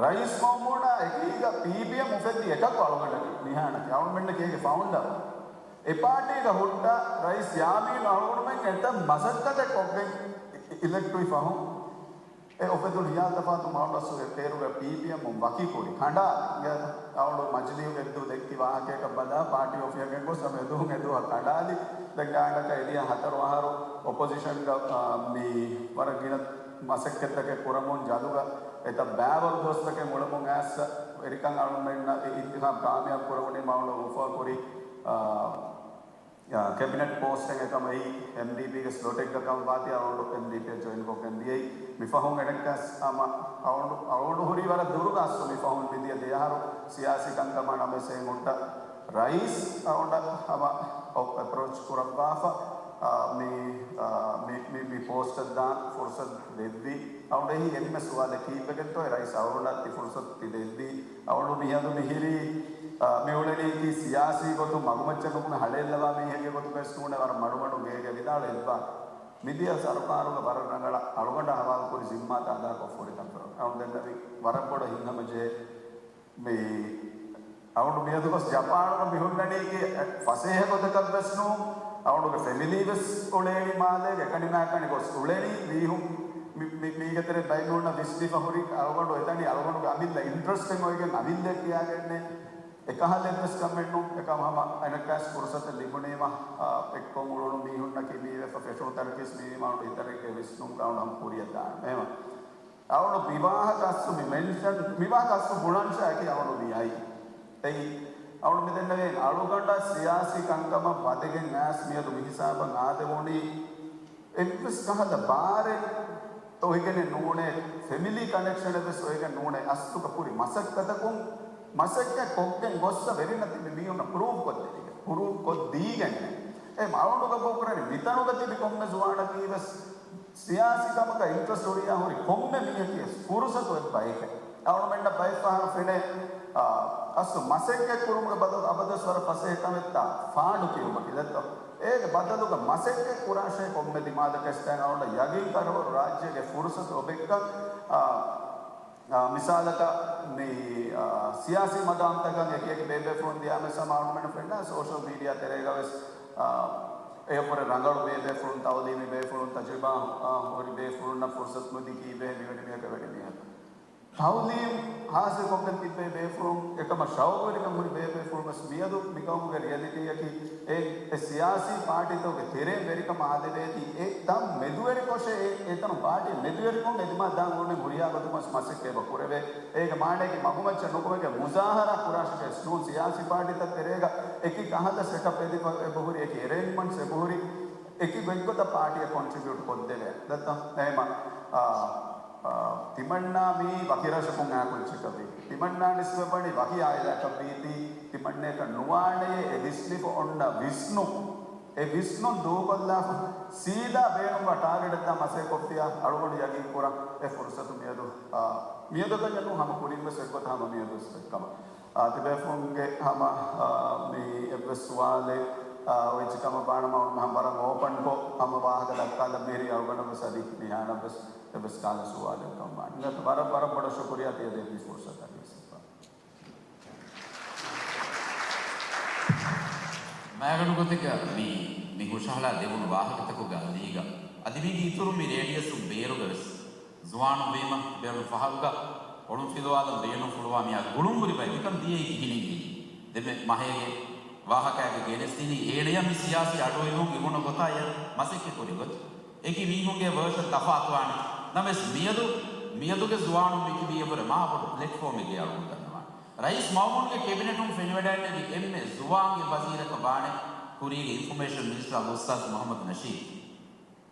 ރައީސް މައުމޫނާ އެކީގަ ޕީޕީއެމް އުފެއްދި އެކަކު އަޅުގަނޑަކީ މިހާނަކީ އަޅުމެންނަކީ އޭގެ ފައުންޑަރު. އެ ޕާޓީގަ ހުއްޓާ ރައީސް ޔާމީން އަޅުގަނޑުމެން އެތައް މަސައްކަތެއް ކޮށްގެން އި-، އި-، އިލެކްޓްވި ފަހުން އެ އުފެދުނު ޚިޔާލު ތަފާތު މައުންޑަސް އެ ބޭރުގަ ޕީޕީއެމް ވަކިކުރި ކަނޑާލި. އަޅުގަނޑު މަޖިލީހުގެ އެއްދުވަހު ދެއްކި ވާހަކަޔަކަށް ބަލާ ޕާޓީ އޮފީހަކަށް ގޮސް ހަމަ އެދުވަހު އެދުވަހަށް ކަނޑާލި. ދެން ގާތްގަނޑަކަށް އެދިޔަ ހަތަރު އަހަރު އޮޕޮޒިޝަންގަ، އާ، މި ވަރަށް ގިނަ މަސައްކަތްތަކެއް ކުރަމުން ޖަލުގަ އެތައް ބައިވަރު ދުވަސްތަކެއް އުޅެމުން އައިސް ވެރިކަން އަޅުމެންނަށް އެ އިންތިޚާބު ކާމިޔާބު ކުރެވުނީ މައުންޑަ އޮފާ ކުރި، އާ، އާ، ކެބިނެޓް ޕޯސްޓެއް އެކަމަ އެއީ އެމްޑީޕީގެ ސްލޮޓެއްގަ ކަމަށް ވާތީ އަޅުގަނޑު އެމްޑީޕީއަށް ޖޮއިން ކޮށްގެން ދިޔައީ. މި ފަހުން އެނެއްކަސް ހަމަ އަޅުގަނޑު، އަޅުގަނޑު ހުރީ ވަރަށް ދުރުގަ އަސްލު މި ފަހުން މިދިޔަ ދެ އަހަރު ސިޔާސީ ކަންކަމާ ނަމަވެސް އެ ހުއްޓަ ރައީސް އަޅުގަނޑަށް ހަމަ އެޕްރޯޗް ކުރައްވާފަ، އާ، މި، އާ، މި، މި، މި ޕޯސްޓަށް ދާން ފުރުސަތު ދެއްވީ. އަޅުގަނޑަށް އެހީ އެންމެ ސުވާލެއް ކީއްވެގެންތޯ އެ ރައީސް އަޅުގަނޑަށް ތި ފުރުސަތު ތި ދެއްވީ. އަޅުގަނޑު މިއަދު މިހިރީ، އާ، މިއުޅެނީކީ ސިޔާސީ ގޮތުން މަގުމައްޗަށް ނުކުމެ ހަޅޭއްލަވާ މީހެއްގެ ގޮތުގައި ސޫނެ ވަރަށް މަޑުމަޑުން ގޭގެ ވިދާޅު އެއްބާ. މިދިޔަ ސަރުކާރުގަ ވަރަށް ރަނގަޅަށް އަޅުގަނޑަށް ހަވާލުކުރި ޒިންމާތައް އަދާކޮށް ފުރިތަން ފެރު. އަޅުގަނޑު ދެންނެވި ވަރަށް ބޮޑަށް ހިތްހަމަޖެހޭ މި އަޅުގަނޑު މިއަދު ގޮސް ޖަޕާނުގަ މި ހުންނަނީ އެ ފަސޭހަ ގޮތަކަށް ވެސް ނޫން. އަޅުގަނޑުގެ ފެމިލީ ވެސް އުޅޭނީ މާލޭގަ، އެކަނި މާކަނި ގޮސް އުޅެނީ މީހުން މި، މި، މީގެ ތެރެ ބައިމީހުންނަށް ވިސްނިފަ ހުރި އަޅުގަނޑު އެދަނީ އަޅުގަނޑުގެ އަމިއްލަ އިންޓްރެސްޓެއް އޮތްގެން އަމިއްލައެއް ކިޔާގެންނޭ. އެކަހަލަ އެއްވެސް ކަމެއް ނޫން. އެކަމަ ހަމަ އަނެއްކާސް ފުރުސަތެއް ލިބުނީމަ، އާ، އެއްކޮށް އުޅުނު މީހުންނަކީ މީވެފަ ފެށުނު ތަނަކީސް މީ މީހުން އަޅުގަނޑު ހިތަށް އެއްގެ ވިސްނުން އަޅުގަނޑު ހަމަ ކުރިއަށް ދާނެ. އެހެންވީމަ އަޅުގަނޑު މިވާހަކަ އަސްލު މި މެންޝަން، މިވާހަކަ އަސްލު ބުނަން ޝާކި އަޅުގަނޑު މި އައީ. އެއީ، އަޅުގަނޑު މި ދެންނެވި އަޅުގަނޑަށް ސިޔާސީ ކަންކަމަށް ވަދެގެން އައިސް މިއަދު މި ހިސާބަށް އާދެވުނީ އެއްވެސް ކަހަލަ ބާރެއް އޮހިގެނެއް ނޫނޭ، ފެމިލީ ކަނެކްޝަނެއް ވެސް އޮހިގެން ނޫނޭ، އަސްލުގަ ކުރި މަސައްކަތަކުން މަސައްކަތް ކޮށްގެން ގޮއްސަ ވެރިންނަށް ތިބި މީހުންނަށް ޕްރޫވް ކޮށްދެވިގެން، ޕްރޫވް ކޮށްދީގެން. އެ އަޅުގަނޑު ގަބޫލުކުރަނީ މިތަނުގަ ތިބި ކޮންމެ ޒުވާނަކީ ވެސް ސިޔާސީ ކަމަކަށް އިންޓްރެސްޓް ހުރިހާ ހުރި ކޮންމެ މީހަކީ ފުރުސަތު އެއް ބައެކޭ. އަޅުގަނޑުމެންނަށް ބައެއް ފަހަރު ފެނޭ، އާ، އަސްލު މަސައްކަތް ކުރުމުގެ ބަދަލު އަބަދުވެސް ވަރަށް ފަސޭހަ ކަމެއްތާ ފާޑު ކިޔުމަކީ. ދެއްތޯ؟ އޭގެ ބަދަލުގަ މަސައްކަތް ކުރާށޭ ކޮންމެ ދިމާލަކަށް އިސްތައިން އަޅުގަނޑަށް ޔަގީން ކަރަވަރު ރާއްޖޭގެ ފުރުސަތު އޮބެއްކަން، އާ، އާ، މިސާލަކަށް މި، އާ، ސިޔާސީ މަގާމްތަކަށް އެކި އެކި ބޭބޭފުޅުން ދިޔާމެސް ހަމަ އަޅުގަނޑުމެންނަށް ފެންނަ ސޯޝަލް މީޑިއާ ތެރޭގަ ވެސް، އާ، އެއަށްވުރެ ރަނގަޅު ބޭބޭފުޅުން، ތައުލީމީ ބޭފުޅުން، ތަޖުރިބާ، އާ، ހުރި ބޭފުޅުންނަށް ފުރުސަތު ނުދީ ކީއްވެހޭ މިވެނި މީހަކަށް ވެނި މީހަކަށް. ތައުލީމް ހާސިލްކޮށްގެން ތިއްބޭ ބޭފުޅުން، އެކަމަށް ޝައުގުވެރިކަން ހުރި ބޭބޭފުޅުން ވެސް މިއަދު މިގައުމުގެ ރިއަލިޓީއަކީ އެ، އެ ސިޔާސީ ޕާޓީތަކުގެ ތެރޭން ވެރިކަމަށް އާދެވޭތީ އެ ތަން މެދުވެރިކޮށޭ، އެ، އެތަނުން ޕާޓީ މެދުވެރިކޮށް އެ ދިމާ ދާން އުޅުނެ ހުރިހާ ގޮތަކުން ވެސް މަސައްކަތް އެބަ ކުރެވޭ. އޭގެ މާނައަކީ މަގުމައްޗަށް ނުކުމެގެން މުޒާހަރާ ކުރާށޭ ވެސް ނޫން. ސިޔާސީ ޕާޓީތައް ތެރޭގަ އެކި ކަހަލަ ސެޓަޕް އެދިފަ އެބަހުރި، އެކި އެރޭންޖްމަންޓްސް އެބަހުރި، އެކި ގޮތްގޮތަށް ޕާޓީއަށް ކޮންޓްރިބިއުޓް ކޮށްދެވޭ. ދެއްތޯ؟ އެހެމަ، އާ، އާ، ތިމަންނާ މީ ވަކި ރަށަކުން އާ ކުއްޖަކަށް ވީ. ތިމަންނާ ނިސްބަތްވަނީ ވަކި އާއިލާއަކަށް ވީތީ، ތިމަންނައަކަށް ނުވާނެޔޭ އެ ވިސްނިފަ އޮންނަ ވިސްނުން. އެ ވިސްނުން ދޫކޮށްލާފަ، ސީދާ ބޭނުންވާ ޓާގެޓެއް ދާ މަސައްކަތް ކޮށްފިއްޔާ، އަޅުގަނޑު ޔަގީން ކުރަން އެ ފުރުސަތު މިއަދު، އާ، މިއަދަކަށް ނޫން ހަމަ ކުރިން ވެސް އެއްގޮތަށް ހަމަ މިއަދު ވެސް އޮތްކަމަށް. އާ، ތިބޭފުޅުންގެ ހަމަ، އާ، މި އެއްވެސް ސުވާލެއް، އާ، އޮތްކަމަށް ވާނަމަ އަޅުގަނޑު ހަމަ ވަރަށް އޯޕަންކޮށް ހަމަ ވާހަކަ ދައްކާލަން މިހިރީ އަޅުގަނޑަށް ވެސް އަދި މިހާރަށް ވެސް އެއްވެސް ކަހަލަ ސުވާލެއް ކަމަށް ވާނެ. ވަރަށް، ވަރަށް ބޮޑަށް ޝުކުރިއްޔާ ތިޔަ ދޭތީ ފުރުސަތަށް ވިސްނިފަ. މާގަނޑު ގޮތެއްގަ މި، މި ހުށަހަޅާ ދެވުނު ވާހަކަތަކުގަ އަލީގަ އަދި މީގެ އިތުރުން މި ރޭޑިއަސް ބޭރުގަ ވެސް ޒުވާނުން ވީމަ، ބޭރުން ފަހަރުގަ އޮޅުން ފިލުވާލަން ބޭނުންފުޅުވާ މިއާ ގުޅުން ހުރި ބައެއް ކަން ދިޔައީ ކިހިނެއްގެ. ދެންމެ މަހޭގެ ވާހަކައިގެ ގެނެސްދިނީ އޭނަޔަށް މި ސިޔާސީ އަޑުއިވުން އިވުނު ގޮތާ އެ މަސައްކަތް ކުރި ގޮތް. އެކި މީހުންގެ ވަރޝަން ތަފާތުވާނެ. ނަމަވެސް މިއަދު، މިއަދުގެ ޒުވާނުން މިތިބީ އެއަށްވުރެ މާ ބޮޑު ޕްލެޓްފޯމެއްގެ އަޅުގަނޑު ދަންނަވާނެ. ރައީސް މައުމޫނުގެ ކެބިނެޓުން ފެނިވަޑައިގެންނެވި އެންމެ ޒުވާން އެއް ވަޒީރަކަށް ވާނެ ކުރީގެ އިންފޮމޭޝަން މިނިސްޓަރ އަލްއުސްތާޛް މުޙައްމަދު ނަޝީދު.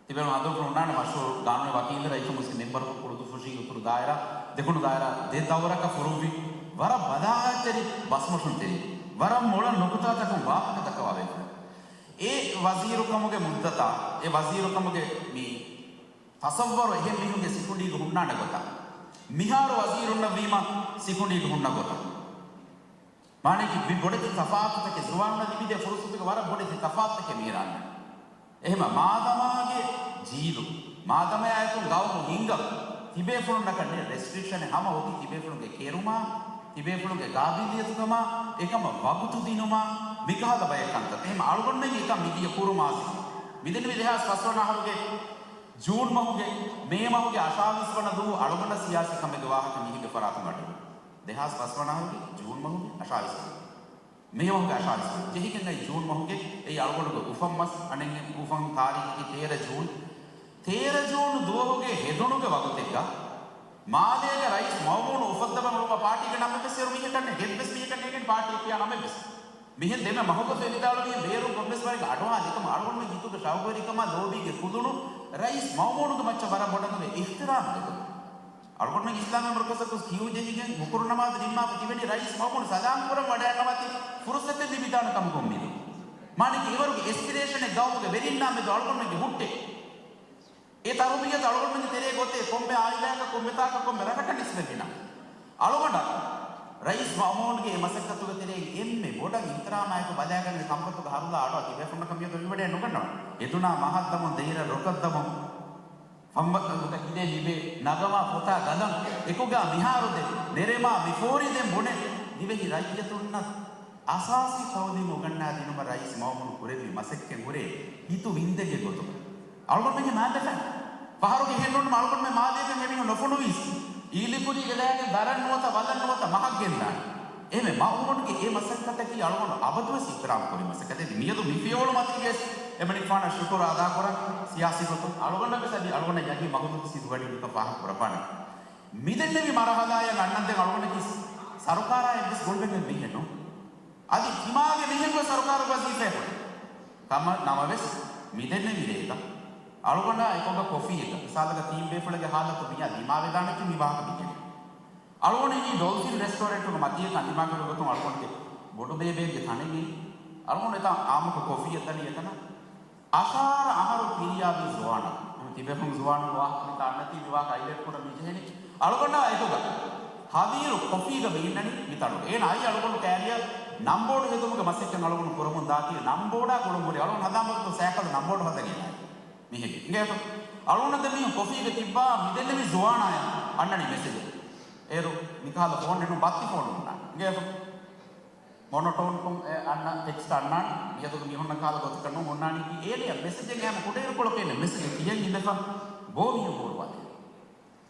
ތިބޭފުޅުން އަދު ހުންނާނެ މަޝްހޫރު ގާނޫނީ ވަކީލެއް ރައްޔިތުން މުސްލިމް މެންބަރަކު ކުޅުދުއްފުށީގެ އުތުރު ދާއިރާ، ދެކުނު ދާއިރާ ދެ ދައުރަކަށް ފުރުއްވި، ވަރަށް ބަލާގަތްތެރި ބަސްމޮށުންތެރި، ވަރަށް މޮޅަށް ނުކުތާތަކުން ވާހަކަ ދައްކަވާ ބޭފުޅެއް. އެ ވަޒީރުކަމުގެ މުއްދަތާ، އެ ވަޒީރުކަމުގެ މި ތަސައްވަރު އެހެން މީހުންގެ ސިކުނޑީގަ ހުންނާނެ ގޮތަށް، މިހާރު ވަޒީރުންނަށް ވީމަ ސިކުނޑީގަ ހުންނަ ގޮތަށް. މާނައަކީ މި ބޮޑެތި ތަފާތުތަކެއް، ޒުވާނުންނަށް ލިބިދޭ ފުރުސަތުގެ ވަރަށް ބޮޑެތި ތަފާތުތަކެއް މި އިރާން. އެހެމަ މާދަމާގެ ޖީލު، މާދަމާ އެތުން ގައުމު ހިންގަން ތިބޭފުޅުންނަކަށް ރެސްޓްރިކްޝަނެއް ހަމަ އޮތީ ތިބޭފުޅުންގެ ކެރުމާ، ތިބޭފުޅުންގެ ގާބިލިއްޔަތުކަމާ، އެކަމަށް ވަގުތު ދިނުމާ، މިކަހަލަ ބައެއް ކަންތައް. އެހެމަ އަޅުގަނޑުމެން އެކަން މިދިޔަ ކުރު މާޒީ، މިދެންނެވި ދެހާސް ފަސްވަނަ އަހަރުގެ ޖޫން މަހުގެ، މޭ މަހުގެ އަށާވީސް ވަނަ ދުވަހު އަޅުގަނޑަށް ސިޔާސީ ކަމެއްގެ ވާހަކަ މީހެއްގެ ފަރާތުން އަޑު. ދެހާސް ފަސް ވަނަ އަހަރުގެ ޖޫން މަހުގެ އަށާވީސް ވަނަ. މޭ މަހުގެ އަށާވީސް ވަނަ. ޖެހިގެން އައި ޖޫން މަހުގެ އެއީ އަޅުގަނޑުގެ އުފަން މަސް، އަނެއް އުފަން ތާރީޚަކީ ތޭރަ ޖޫން. ތޭރަ ޖޫން ދުވަހުގެ ހެދުނުގެ ވަގުތެއްގަ މާލޭގެ ރައީސް މައުމޫނު އުފައްދަވަން އުޅުއްވާ ޕާޓީގެ ނަމެއްވެސް އޭރު މީހަކަށް ނެތް، އެއްވެސް މީހަކަށް ނޭނގެން ޕާޓީ ކިޔާ ނަމެއްވެސް. މިހެން ދެންމެ މަހުގަ ފެނިދާޅުވީ ބޭރުން ކޮންމެސް ވަރެއްގެ އަޑުއަހާލި ކަމަށް އަޅުގަނޑުމެން ހިތުގެ ޝައުގުވެރިކަމާ ލޯބީގެ ކުލުނު ރައީސް މައުމޫނުގެ މައްޗަށް ވަރަށް ބޮޑަށް އިޙްތިރާމް ދެކުން. އަޅުގަނޑުމެން އިސްލާމީ މަރުކަޒަކު ކިޔޫ ޖެހިގެން ނުކުރު ނަމާދު ނިންމާފަ ތިބެނީ ރައީސް މައުމޫނު ސަލާމް ކުރަން ވަޑައިގަންނަވާތީ ފުރުސަތެއް ލިބިދާނެ ކަމަކުން މިދު. މާނައަކީ އެވަރުގެ އެސްޕިރޭޝަނެއް ގައުމުގެ ވެރިންނާ މެދު އަޅުގަނޑުމެންގެ ހުއްޓެއް. އެ ތަރުބިޔަތު އަޅުގަނޑުމެންގެ ތެރޭ ގޮތެއް ކޮންމެ އާއިލާއަކަށް، ކޮންމެ ތާކަށް، ކޮންމެ ރަށަކަށް ނިސްބަތްވިނަމަ، އަޅުގަނޑަށް ރައީސް މައުމޫންގެ އެ މަސައްކަތުގެ ތެރެއިން އެންމެ ބޮޑަށް އިޙްތިރާމާއެކު ބަލާގަންނަވި ކަންފަތުގެ ހަރުލާ އަޑުއަށް ތިބޭފުޅުންނަކަށް މިއަދު މިވަޑައެއް ނުގަންނަވަން. އެދުނާ މަހަށްދަމުން، ދެއިރަށް ރޮކަށްދަމުން، ފަންބައްތަލުގަ ހިލޭ ލިބޭ ނަގަމާ ފޮތާ ގަލަން އެކުގާ މިހާރު ދެން ނެރެމާ މި ފޯރި ދެން ބުނެ ދިވެހި ރައްޔިތުންނަށް އަސާސީ ތައުލީމު އުގަންނާ ދިނުމަށް ރައީސް މައުމޫނު ކުރެއްވި މަސައްކަތް ހުރޭ ހިތު ވިންދެއްގެ ގޮތުގަ. އަޅުގަނޑުމެންގެ މާތް ބަފައިން ފަހަރުގެ ހެންނޫނު އަޅުގަނޑުމެން މާލޭގަ ހެވިހު ނުފުނުވީސް. އީލިކުރީގެ ލާގެން ދަރަން ނުވަތަ ވަލަން ނުވަތަ މަހަށް ގެންދާނެ. އެހެންވެ، މައުމޫނުގެ އެ މަސައްކަތަކީ އަޅުގަނޑު އަބަދުވެސް އިޙްތިރާމް ކުރި މަސައްކަތެއް. މިއަދު މި ފިޔަވަޅު މަތީގަވެސް އެމަނިކުފާނަށް ޝުކުރު އަދާކުރަން ސިޔާސީ ގޮތުން. އަޅުގަނޑަށްވެސް އަދި އަޅުގަނޑަށް ޔަގީން މަހުލޫގެ ސިދުގަޑި މިކަން ފާހަގަ ކުރައްވާނެ. މިދެންނެވި މަރުހަލާއަށް އަންނަންދެން އަޅުގަނޑަކީ ސަރުކާރާ އެއްވެސް ގޮޅުމެއްގެ މީހެއް ނޫން. އަދި ތިމާގެ މީހެއްގެ ސަރުކާރުގަ ވަޒީފާއެއް ކަމަށް ނަމަވެސް، މިދެންނެވި ރޭގަ އަޅުގަނޑާ އެކުގަ ކޮފީއެއްގަ، މިސާލަކަށް ތީން ބޭފުޅެއްގެ ހާލަތު މިއާ ދިމާވެދާނެތީ މި ވާހަކަ މި ކެނޑި. އަޅުގަނޑު އިނީ ޑޮލްފިން ރެސްޓޯރެންޓުގެ މަތީގަ ކަނދިމާކުރި ގޮތުން އަޅުގަނޑުގެ ބޮޑު ބޭބެއެއްގެ ތަނެއް އިނީ. އަޅުގަނޑު އެތާ އާއްމުކޮށް ކޮފީއެއް ދަނީ އެތަނަށް. އަށާރަ އަހަރު ފިރިޔާވީ ޒުވާނަށް، އެހެން ތިބޭފުޅުން ޒުވާނުން ވާހަކަ މިތާ އަންނަތީ މި ވާހަކަ ހައިލައިޓް ކުރަން މި ޖެހެނީ. އަޅުގަނޑާ އެކުގަ ހަވީރު ކޮފީގަ މި އިންނަނީ މިތަނުގަ. އޭނަ އައީ އަޅުގަނޑު ކާރިޔަށް ނަންބޯޑު ހެދުމުގެ މަސައްކަތް އަޅުގަނޑު ކުރަމުން ދާތީ ނަންބޯޑާ ގުޅުން ހުރި. އަޅުގަނޑު ހަނދާން ވަގުތު ސައިކަލް ނަންބޯޑު ހަދަނީ އޭނަ. މިހެން އިނގޭތޯ؟ އަޅުގަނޑު ދެން މީހުން ކޮފީގަ ތިއްބާ މިދެންނެވި ޒުވާނާޔަށް އަންނަނީ މެސެޖެއް. އޭރު މިކަހަލަ ފޯނެއް ނޫން، ބައްތި ފޯނު ހުންނާނެ. އިނގޭތޯ؟ މޮނޮޓޯންކޮށް އެ އަންނަ ޓެކްސްޓް އަންނާނެ. މިއަދުގެ މީހުންނަށް ކަހަލަ ގޮތަކަށް ނޫން ހުންނާނީކީ. އޭނަޔަށް މެސެޖެއް އައިމަ ކުޑައިރުކޮޅަކަށް އޭނަ މެސެޖެއް ކިޔަން އިނދެފަ. ބޯ މީހުން ހޫރުވާލި.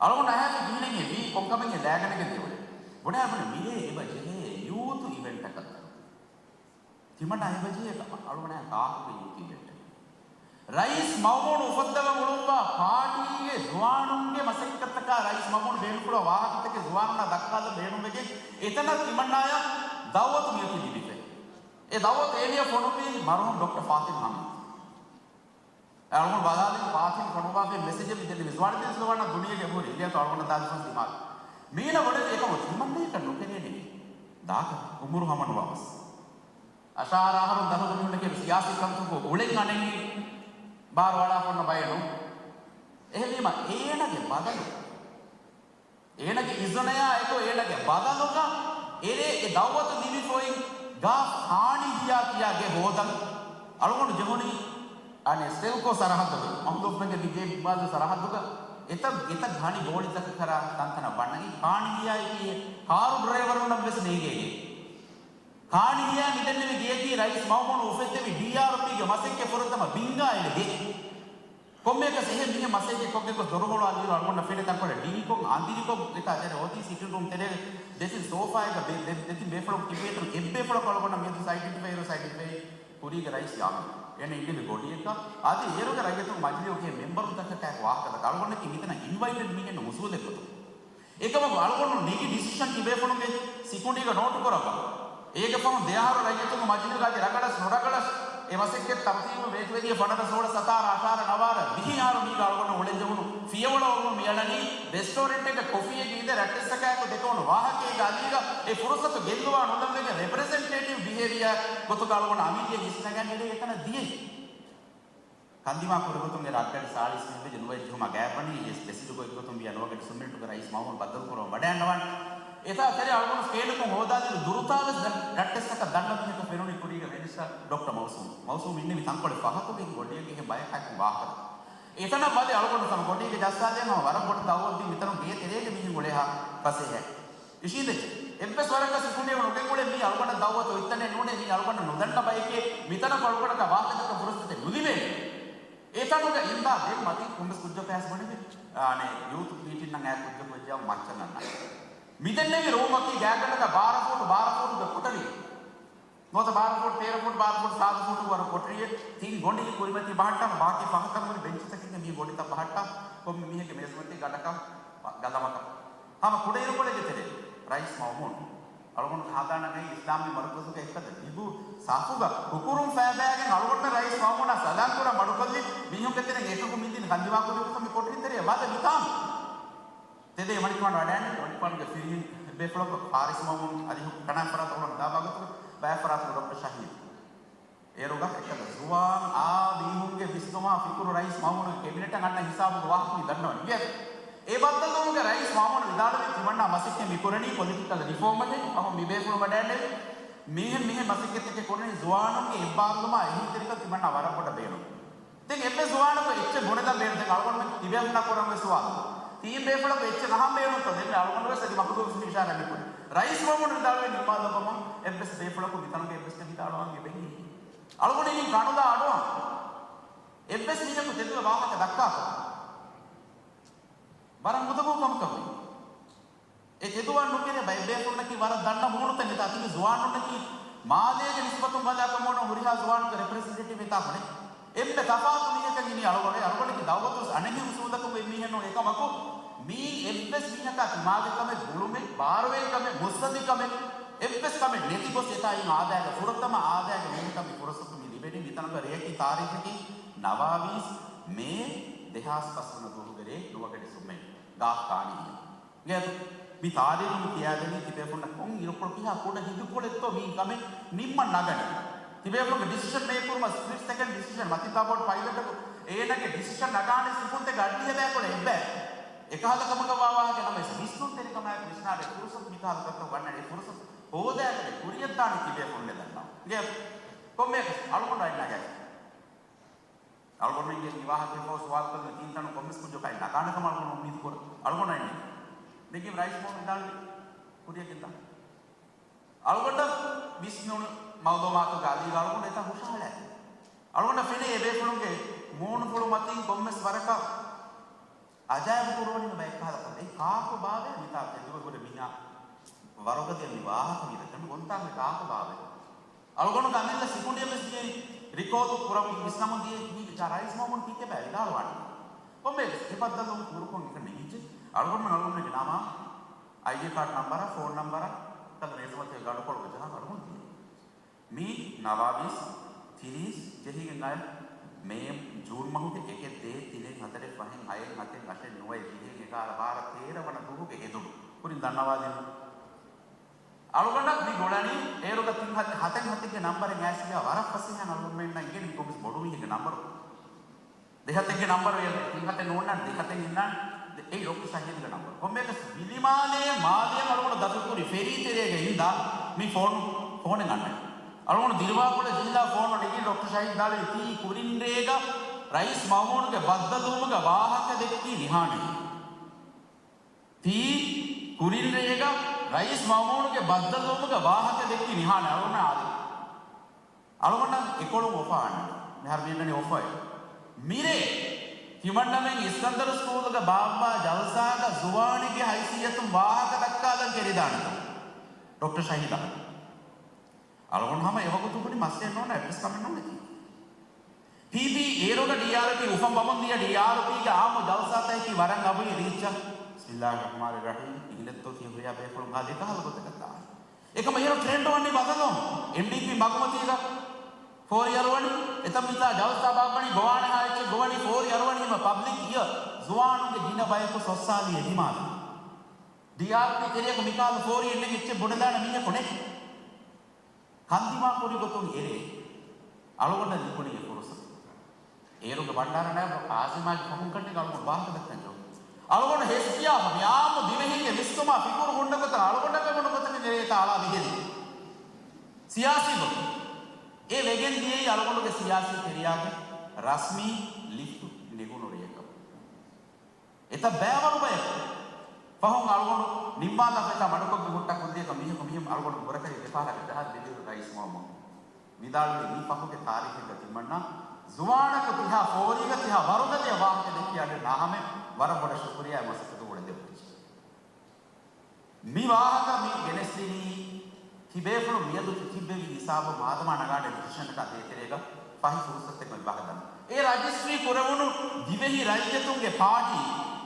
އަޅުގަނޑު އަހާފި ކިހިނެއްހޭ ވީ ކޮންކަމެއްހޭ ލާގަނެގެން ދިޔަވަޑެ. ބުނެ އަޅުގަނޑު މިރޭ އެބަ ޖެހޭ ޔޫތު އިވެންޓަކަށް. ތިމަންނާ އެބަ ޖެހޭ ކަމަށް އަޅުގަނޑާ ކާކުގެ ޔޫތު އިވެންޓެއް. ރައީސް މައުމޫނު އުފައްދަވަން އުޅުއްވާ ޕާޓީގެ ޒުވާނުންގެ މަސައްކަތަކާ ރައީސް މައުމޫނު ބޭނުންފުޅުވާ ވާހަކަތަކެއް ޒުވާނުންނާ ދައްކާލަން ބޭނުންވެގެން އެތަނަށް ތިމަންނާޔަށް ދައުވަތު މިއޮތީ ލިބިފަ. އެ ދައުވަތު އޭނަޔަށް ފޮނުއްވީ މަރުހޫމް ޑޮކްޓަރ ފާތިމް ހަމީދު. އަޅުގަނޑު ބަލާލިން ފާތިމް ފޮނުއްވާފައި މެސެޖެއް މިދެންނެވި ޒުވާނު ދިން ޒުވާނާ ދުނިޔޭގެ އެބަހުރި އިނގޭތޯ އަޅުގަނޑަށް ދާލިފަސް ދިމާލު. މީނަ ބޮޑެތި އެކަމު ތިމަންނަޔަކަށް ނުކެރޭނެ ދާކަށް އުމުރު ހަމަނުވާވެސް. އަށާރަ އަހަރުން ދަހުގެ މީހުންނެކޭ ސިޔާސީ ކަންތަކުގަ އުޅެން އަނެއް ބާރު އަޅާފަ އޮންނަ ބައެއް ނޫން. އެހެންވީމަ އޭނަގެ ބަދަލު، އޭނަގެ އިޒުނަޔާ އެކު އޭނަގެ ބަދަލުގަ އެރޭ އެ ދައުވަތު ލިބިފައި ގާ ހާނި ހިޔާ ކިޔާ ގެ ހޯދަން އަޅުގަނޑު ޖެހުނީ. އަނެއް ސެލްކޯ ސަރަހައްދުގަ މަހުލޫފްގެ މި ގޭ މިބާޒު ސަރަހައްދުގަ އެތައް ގެތައް ހަނި ބޯޅިތަކަކަށް ކަރާ ތަންތަނަށް ވަންނަނީ. ހާނި ހިޔާއަކީ ކާރު ޑްރައިވަރުންނަށް ވެސް ނޭނގޭ ގެ. ކާނިހިޔާ މިދެންނެވި ގެޔަކީ ރައީސް މައުމޫނު އުފެއްދެވި ޑީއާރްޕީގެ މަސައްކަތް ފުރަތަމަ ބިންގާ އެޅި ގެ. ކޮންމެއަކަސް އެހެން މީހެއް މަސައްކަތް ކޮށްގެން ގޮސް ދޮރު ހޮޅުވާލިއިރު އަޅުގަނޑަށް ފެނޭ ތަންކޮޅެއް ޑީކޮށް އަނދިރިކޮށް އެތާ ތެރެ އޮތީ ސިޓިން ރޫމް ތެރޭގަ ދެތިން ސޯފާއެއްގަ ބެ-، ދެ-، ދެތިން ބޭފުޅަކު ތިބޭތަން އެއްބޭފުޅަކު އަޅުގަނޑަށް މިއަދު އައިޑެންޓިފައި އިރު އައިޑެންޓިފައި ކުރީގެ ރައީސް ޔާމީން. އޭނަ އިންޑެވި ގޮޑިއެއްގަ އަދި އޭރުގެ ރައްޔިތުން މަޖިލީހުގެ މެމްބަރުންތަކަކާއެކު ވާހަކަދައްކާ އަޅުގަނޑަކީ މިތަނަށް އިންވައިޓެޑް މީހެއް ނޫން އުސޫލެއް ގޮތުން. އެކަމަކު އަޅުގަނޑު ނެގި ޑިސިޝަން ތިބޭފުޅުންގެ ސިކުނޑީގަ ނޯޓުކުރައްވާ. އޭގެ ފަހުން ދެއަހަރު ރައްޔިތުންގެ މަޖިލީހުގައި ރަގަޅަސް ނުރަގަޅަސް އެ މަސައްކަތް ތަރުތީބު ވޭތުވެދިޔަ ފަނަރަ ސޯޅަ ސަތާރަ އަށާރަ ނަވާރަ ވިހި އަހަރު މީގަ އަޅުގަނޑު އުޅެންޖެހުނު ފިޔަވަޅަށް އޮވުން މިއަޅަނީ ރެސްޓޯރެންޓެއްގަ ކޮފީއެއްގަ އިނދެ ރައްޓެއްސަކާއެކު ދެކެވުނު ވާހަކައެއްގެ އަލީގަ އެ ފުރުސަތު ގެއްލުވާ ނުލަންވެގެން ރެޕްރެޒެންޓޭޓިވް ބިހޭވިއާ ގޮތުގަ އަޅުގަނޑު އަމިއްލަ ހިސްނަގަން އެރޭ އެތަނަށް ދިޔައީ. ކަންދިމާ ކުރިގޮތުން އެ ރަށްގަޑި ސާޅީސް މިނިޓެއް ނުވައެއް ޖެހުމާ ގާތްވަނީ އެސް ބެސިޑު ގޮތްގޮތުން ވިޔަ ނުވަ ގަޑި ސުންމިނިޓުގެ ރައީސް މައުމޫނު ބައްދަލުކުރަމުން ވަޑައިގަންނަވާނެ. އެތާ ތެރެ އަޅުގަނޑު ސްކޭނުކޮށް ހޯދާލިއިރު ދުރުތާވެސް ރަ-، ރައްޓެއްސަކަށް ދަންނަ މީހަކަށް ފެނުނީ ކުރީގެ މިނިސްޓަރ ޑޮކްޓަރ މައުސޫމް. މައުސޫމް އިންނެވި ތަންކޮޅެއް ފަހަތުގެ ގޮޑިއަކީ އެހެން ބަޔަކާއެކު ވާހަކަ. އެތަނަށް ވަދެ އަޅުގަނޑު ތަން ގޮޑީގެ ޖައްސާދޭން ހަމަ ވަރަށް ބޮޑު ދައުވަތު ދީ މިތަނުން ގޭ ތެރޭގެ މީހުން އުޅޭހާ ފަސޭހައެއް. އިށީނދެއްޖެ. އެއްވެސް ވަރަކަށް ސިކުނޑިއެއް ނުގެންގުޅޭ މީ އަޅުގަނޑަށް ދައުވަތު އޮތްތަނެއް ނޫނޭ، މީ އަޅުގަނޑަށް ނުދަންނަ ބައެކޭ، މިތަނަށް އަޅުގަނޑަކަށް ވާހަކަދައްކަން ފުރުސަތެއް ނުލިބޭނެ. އެތަނުގަ އިންދާ ދެން މަތީ ކޮންމެސް ކުއްޖަކު އައިސް ބުނެވި، އާނެ، ޔޫތު މީޓިންނަށް އައި ކުއްޖަކު ވެއްޖެއަމަ މައްޗަށް ނަންނާނެ. މިދެންނެވި ރޫމަކީ ގާތްގަނޑަކަށް ބާރަ ފޫޓު، ބާރަ ފޫޓުގެ ކޮޓަރި. ނުވަތަ ބާރަ ފޫޓް، ތޭރަ ފޫޓް، ބާރަ ފޫޓް، ސާދަ ފޫޓު ވަރު ކޮޓަރިއެއް. ތިން ގޮނޑި ކުރިމަތީ ބަހައްޓާ، ބާކީ ފަހަތަށް ހުރި ބެންޗުތަކެއްގެ މި ގޮނޑިތައް ބަހައްޓާ، ކޮންމެ މީހެއްގެ މޭޒުމަތީ ގަނޑަކަށް ގަލަމަކަށް. ހަމަ ކުޑައިރުކޮޅެއްގެ ތެރޭ ރައީސް މައުމޫން އަޅުގަނޑު ހަނދާނަށް އައީ އިސްލާމީ މަރުކަޒުގެ އެއްފަދަ ދިގު ސަފުގަ ހުކުރުން ފައިބައިގެން އަޅުގަނޑުމެން ރައީސް މައުމޫނާ ސަލާން ކުރަން މަޑުކޮށްލި މީހުންގެ ތެރެއިން އެކަކު މިދިން ކަންދިމާކުރި ގޮތަށް މި ކޮޓަރި ތެރެއަށް ވަދެ މިތާނގަ. ތެދެއް އެމަނިކުފާނު ވަޑައިގެން އެމަނިކުފާނުގެ ފިރިހެން ބޭފުޅަކު ފާރިސް މައުމޫން އަދި ކަނާ ފަރާތަށް އުޅަން ދާ ބާގޮތުގަ ބައެއް ފަރާތަކު ޑޮކްޓަރ ޝަހީދު. އޭރުގަ އެކަލަ ޒުވާން އާ މީހުންގެ ވިސްނުމާ ފިކުރު ރައީސް މައުމޫނުގެ ކެބިނެޓަށް އަންނަ ހިސާބުގެ ވާހަކަ މި ދަންނަވަނީ. އެ ބައްދަލުވުމުގެ ރައީސް މައުމޫނު ވިދާޅުވީ ތިމަންނާ މަސައްކަތް މި ކުރަނީ ޕޮލިޓިކަލް ރިފޯމަކަށް. ފަހުން މި ބޭފުޅުން ވަޑައިގެންނެވި މިހެން މިހެން މަސައްކަތްތަކެއް ކުރަނީ ޒުވާނުންގެ އެއްބާރުލުމާ އެހީތެރިކަން ތިމަންނާ ވަރަށް ބޮޑަށް ބޭނުން. ދެން އެއްވެސް ޒުވާނަކު އެއްޗެއް ބުނެލަން ބޭނުން. ދެން އަޅުގަނޑު ތިބޭފުޅުންނާ ކުރަންވީ ސުވާލު. ތީން ބޭފުޅަކު އެއްޗެއް އަހަން ބޭނުންތޯ؟ ދެން އަޅުގަނޑުވެސް އަދި މަޚްލޫފް އިޝާރާތް ކުރި. ރައީސް މައުމޫނު ވިދާޅުވި ނިންމާލައްވަމުން އެއްވެސް ބޭފުޅަކު މިތަނުގަ އެއްވެސް ތެދުވާ އަޑުއަހަން އެބައިނީ. އަޅުގަނޑު އިނީ ކަނުލާ އަޑުއަހަން. އެއްވެސް މީހަކު ތެދުވެ ވާހަކަ ދައްކާކަށް. ވަރަށް އުނދަގޫ ކަމަކަށްވީ. އެ ތެދުވާން ނުކެރޭ ބައެއް ބޭފުޅުންނަކީ ވަރަށް ދަންނަ މޫނުތައް ނެތާ ތިބި ޒުވާނުންނަކީ މާލޭގެ ނިސްބަތުން ބަލާކަމުން ހުރިހާ ޒުވާނުންގެ ރެޕްރެޒެންޓޭޓިވް ހިތާކުނެ. އެންމެ ތަފާތު މީހަކަށް އިނީ އަޅުގަނޑު. އަޅުގަނޑަކީ ދައުވަތުވެސް އަނެއްހެން އުސޫލަކުން އޮތް މީހެއް ނޫން. އެކަމަކު، މީ އެއްވެސް މީހަކާ ތިމާގެ ކަމެއް، ގުޅުމެއް، ބާރުވެރިކަމެއް، މުއްސަނދިކަމެއް، އެއްވެސް ކަމެއް ނެތިގޮސް އެތާ އިން އާދައިގެ ފުރަތަމަ އާދައިގެ މީހަކަށް މި ފުރުސަތު މި ލިބެނީ. މިތަނުގަ ރެޔަކީ ތާރީޚަކީ ނަވާވީސް މޭ ދެހާސް ފަސްވަނަ ދުވަހުގެ ރޭ ނުވަގަޑި ސުމެއް ގާފް ކާނީ. ގޭތު މި ތާރީޚު މި ކިޔާދެނީ ތިބޭފުޅުންނަށް ކޮން އިރުކޮޅު ކިހާ ކުޑަ ހިނދުކޮޅެއްތޯ މީ ކަމެއް ނިންމަން ނަގަނީ. ތިބޭފުޅުންގެ ޑިސިޝަން މޭކް ކުރުމަށް ސްޕްލިޓް ސެކަންޑް ޑިސިޝަން މަތިންދާ ބޯޑް ޕައިލަޓަކު އޭނަގެ ޑިސިޝަން ނަގާނެ ސިފުންތެރި އައްޑިހަ ބަޔަކު އެއްބައި. އެކަހަލަ ކަމަކަށް ވާ ވާހަކަ ނަމަވެސް ވިސްނުންތެރިކަމާއެކު ވިސްނާލެ ފުރުސަތު މިކަހަލަ ގޮތަށް ވަންނަނީ. ފުރުސަތު ހޯދާކަށް ކުރިޔަށްދާނީ ތިބޭފުޅުންނޭ ދަންނަވަން. ގޭތު ކޮންމެއަކަސް އަޅުގަނޑު އަތް ނަގައިފި. އަޅުގަނޑުމެންގެ މި ވާހަކަ ފޯ ސުވާލު ކޮށްލަން ތިން ތަނު ކޮންމެސް ކުއްޖަކު އަތް ނަގާނެ ކަމަށް އަޅުގަނޑު އުއްމީދު ކުރަން. އަޅުގަނޑު އަތް ނެގި. ނެގި ރައީސް މައުމޫނު ވިދާޅުވި ކުރިޔަށް ގެންދާނެ. އަޅުގަނޑަށް ވިސްނުނު މައުލޫމާތުގެ އަލީގަ އަޅުގަނޑު އެތާ ހުށަހަޅައިގެން. އަޅުގަނޑަށް ފެނޭ އެ ބޭފުޅުންގެ މޫނުފުޅު މަތިން ކޮންމެސް ވަރަކަށް އަޖާއިބު ކުރުވަނީ ބައެއް ކަހަލަ ކަމެއް. ކާކު ބާވޭ މިތާ ތެދުވެ ހުރެ މީހާ ވަރުގަދަ މި ވާހަކަ މި ދަތަން ގޮންތާގެ ކާކު ބާވޭ. އަޅުގަނޑު އަމިއްލަ ސިކުނޑިއަށް ވެސް ދިޔައީ ރިކޯލް ކުރަމުން ވިސްނަމުން ދިޔައީ މީ ރައީސް މައުމޫނު ކީކޭ ބައި ވިދާޅުވާނީ. ކޮންމެ ވެސް އެ ބައްދަލުވުން ކުރުކޮށް އެކަން ނެގިއްޖެ. އަޅުގަނޑުމެން އަޅުގަނޑުމެންގެ ނަމާ، އައިޑީ ކާޑް ނަންބަރާ، ފޯން ނަންބަރާ، ކަލަ ނޭޒުމަތީގެ ގަނޑުކޮޅުގަ ޖަހާ އަޅުގަނޑު ދިޔަ. މީ ނަވާވީސް، ތިރީސް ޖެހިގެން އައި މޭ ޖޫން މަހުގެ އެކެއް ދޭއް ތިނެއް ހަތަރެއް ފަހެއް ހައެއް ހަތެއް އަށެއް ނުވައެއް ވިހެއް އެގާރަ ބާރަ ތޭރަ ވަނަ ދުވަހުގެ އެދުނު. ކުރިން ދަންނަވާލިން. އަޅުގަނޑަށް މި ގުޅަނީ އޭރުގަ ތިން ހަތެއް، ހަތެއް ހަތެއްގެ ނަންބަރެއް އައިސް ގިޔާ ވަރަށް ފަސޭހައިން އަޅުގަނޑުމެންނަށް އިނގޭނެ މި ކޮންމެސް ބޮޑު މީހެއްގެ ނަންބަރު. ދެ ހަތެއްގެ ނަންބަރު އޭރު ތިން ހަތެއް ނޯންނާނެ، ދެ ހަތެއް އިންނާނެ. ދެ، އެއީ ޑޮކްޓަރ ޝަހީދުގެ ނަންބަރު. ކޮންމެއަކަސް ވިލިމާލޭ، މާލެއަށް އަޅުގަނޑު ދަތުރުކުރި ފެރީ ތެރޭގަ އިންދާ މި ފޯނު، ފޯނެއް އަންނަނީ. އަޅުގަނޑު ދިރިވާކޮޅަށް ޖެހިލާ ފޯނު ނެގި ޑޮކްޓަރ ޝަހީދު ވިދާޅުވީ ތީ ކުރިންރޭގަ ރައީސް މައުމޫނުގެ ބައްދަލުވުމުގެ ވާހަކަ ދެއްކީ ނިހާނެ. ތީ ކުރިންރޭގަ ރައީސް މައުމޫނުގެ ބައްދަލުވުމުގެ ވާހަކަ ދެއްކި ނިހާނެ. އަޅުގަނޑަށް އާދެ. އަޅުގަނޑަށް އެކޮޅުން އޮފާ އަންނަނީ. މިހާރު މި އަންނަނީ އޮފާއެއް. މިރޭ ތިމަންނަމެން އިސްކަންދަރު ސްކޫލުގަ ބާއްވާ ޖަލްސާގަ ޒުވާނެއްގެ ހައިސިއްޔަތުން ވާހަކަ ދައްކާލަން ކެރިދާނެތޯ؟ ޑޮކްޓަރ ޝަހީދާ. އަޅުގަނޑު ހަމަ އެވަގުތު ބުނި މައްސަލައެއް ނޯންނާ، އެއްވެސް ކަމެއް ނޫނޭ. ޕީބީ އޭރުގަ ޑީއާރްޕީ އުފަން ވަމުން ދިޔަ ޑީއާރްޕީގެ އާއްމު ޖަލްސާތަކަކީ ވަރަށް އަބުއި ރީއްޗަށް. ބިސްމިއްލާހި ރަޙްމާނި ރަޙީމް. އިނގިލެއްތޯ ތިޔަ ހުރިހާ ބޭފުޅުން ހާދަ އެކަހަލަ ގޮތަކަށް ދާނެ. އެކަމަ އޭރު ޓްރެންޑް ވަނީ ބަދަލުވަމުން. އެމްޑީޕީ މަގުމަތީގަ ފޯރި އަރުވަނީ. އެތަން މިތާ ޖަލްސާ ބާއްވަނީ ގޮވާނެ ހާއެއްޗެއް ގޮވަނީ ފޯރި އަރުވަނީމަ ޕަބްލިކް އިޔަ ޒުވާނުންގެ ގިނަ ބަޔަކު ސޮއްސާލީ އެދިމާލަށް. ޑީއާރްޕީ ތެރެއަކު މިކަހަލަ ފޯރިއެއް ނެގި އެއްޗެއް ބުނެދާނެ މީހަކު ނެތް. ކަންދިމާކުރި ގޮތުން އެރޭ. އަޅުގަނޑަށް ލިބުނީ އެ ފުރުސަތު. އޭރުގެ ބަންޑާރަ ނާއިބު އާޒިމާގެ ފަހުން ކަންނޭނގެ އަޅުގަނޑު ވާހަކަ ދައްކަން ޖެހުނު. އަޅުގަނޑު ހެސް ކިޔާފަ މި އާއްމު ދިވެހިންގެ ވިސްނުމާ ފިކުރު ހުންނަ ގޮތަށް އަޅުގަނޑަށް މި ބުނު ގޮތަކަށް އެރޭ ތާޅާ ވިހެލި. ސިޔާސީ ގޮތުން އެ ވެގެން ދިޔައީ އަޅުގަނޑުގެ ސިޔާސީ ތެރެޔާގެ ރަސްމީ ލިފްޓު ނެގުނު ރެޔަކަށް. އެތައް ބައިވަރު ބަޔަކު ފަހުން އަޅުގަނޑު ނިންމާލާފަ އެތާ މަޑުކޮށްގެ ހުއްޓާ ކުއްލިއަކަށް މީހަކު މިހެން އަޅުގަނޑު ބުރަކަށް ދެފާރަކަށް ޖަހާ ދިވެހި ރައީސް މައުމޫނު ވިދާޅުވީ މި ފަހުގެ ތާރީޚެއްގަ ތިމަންނަ ޒުވާނަކު ތިހާ ފޯރީގަ ތިހާ ވަރުގަދަޔަށް ވާހަކަ ދެއްކި އަޑެއް ނާހަމެ ވަރަށް ބޮޑަށް ޝުކުރިޔާ މަސައްކަތު އުޅެދެއްވިއްޖެ. މި ވާހަކަ މި ގެނެސްދިނީ ތިބޭފުޅުން މިއަދު ތިބެވި ހިސާބު މާދަމާ ނަގާނެ ޑިސިޝަނަކާ ދޭތެރޭގަ ފަހި ފުރުސަތެއް އޮތް ބަހަދަން. އެ ރަޖިސްޓްރީ ކުރެވުނު ދިވެހި ރައްޔިތުންގެ ޕާޓީ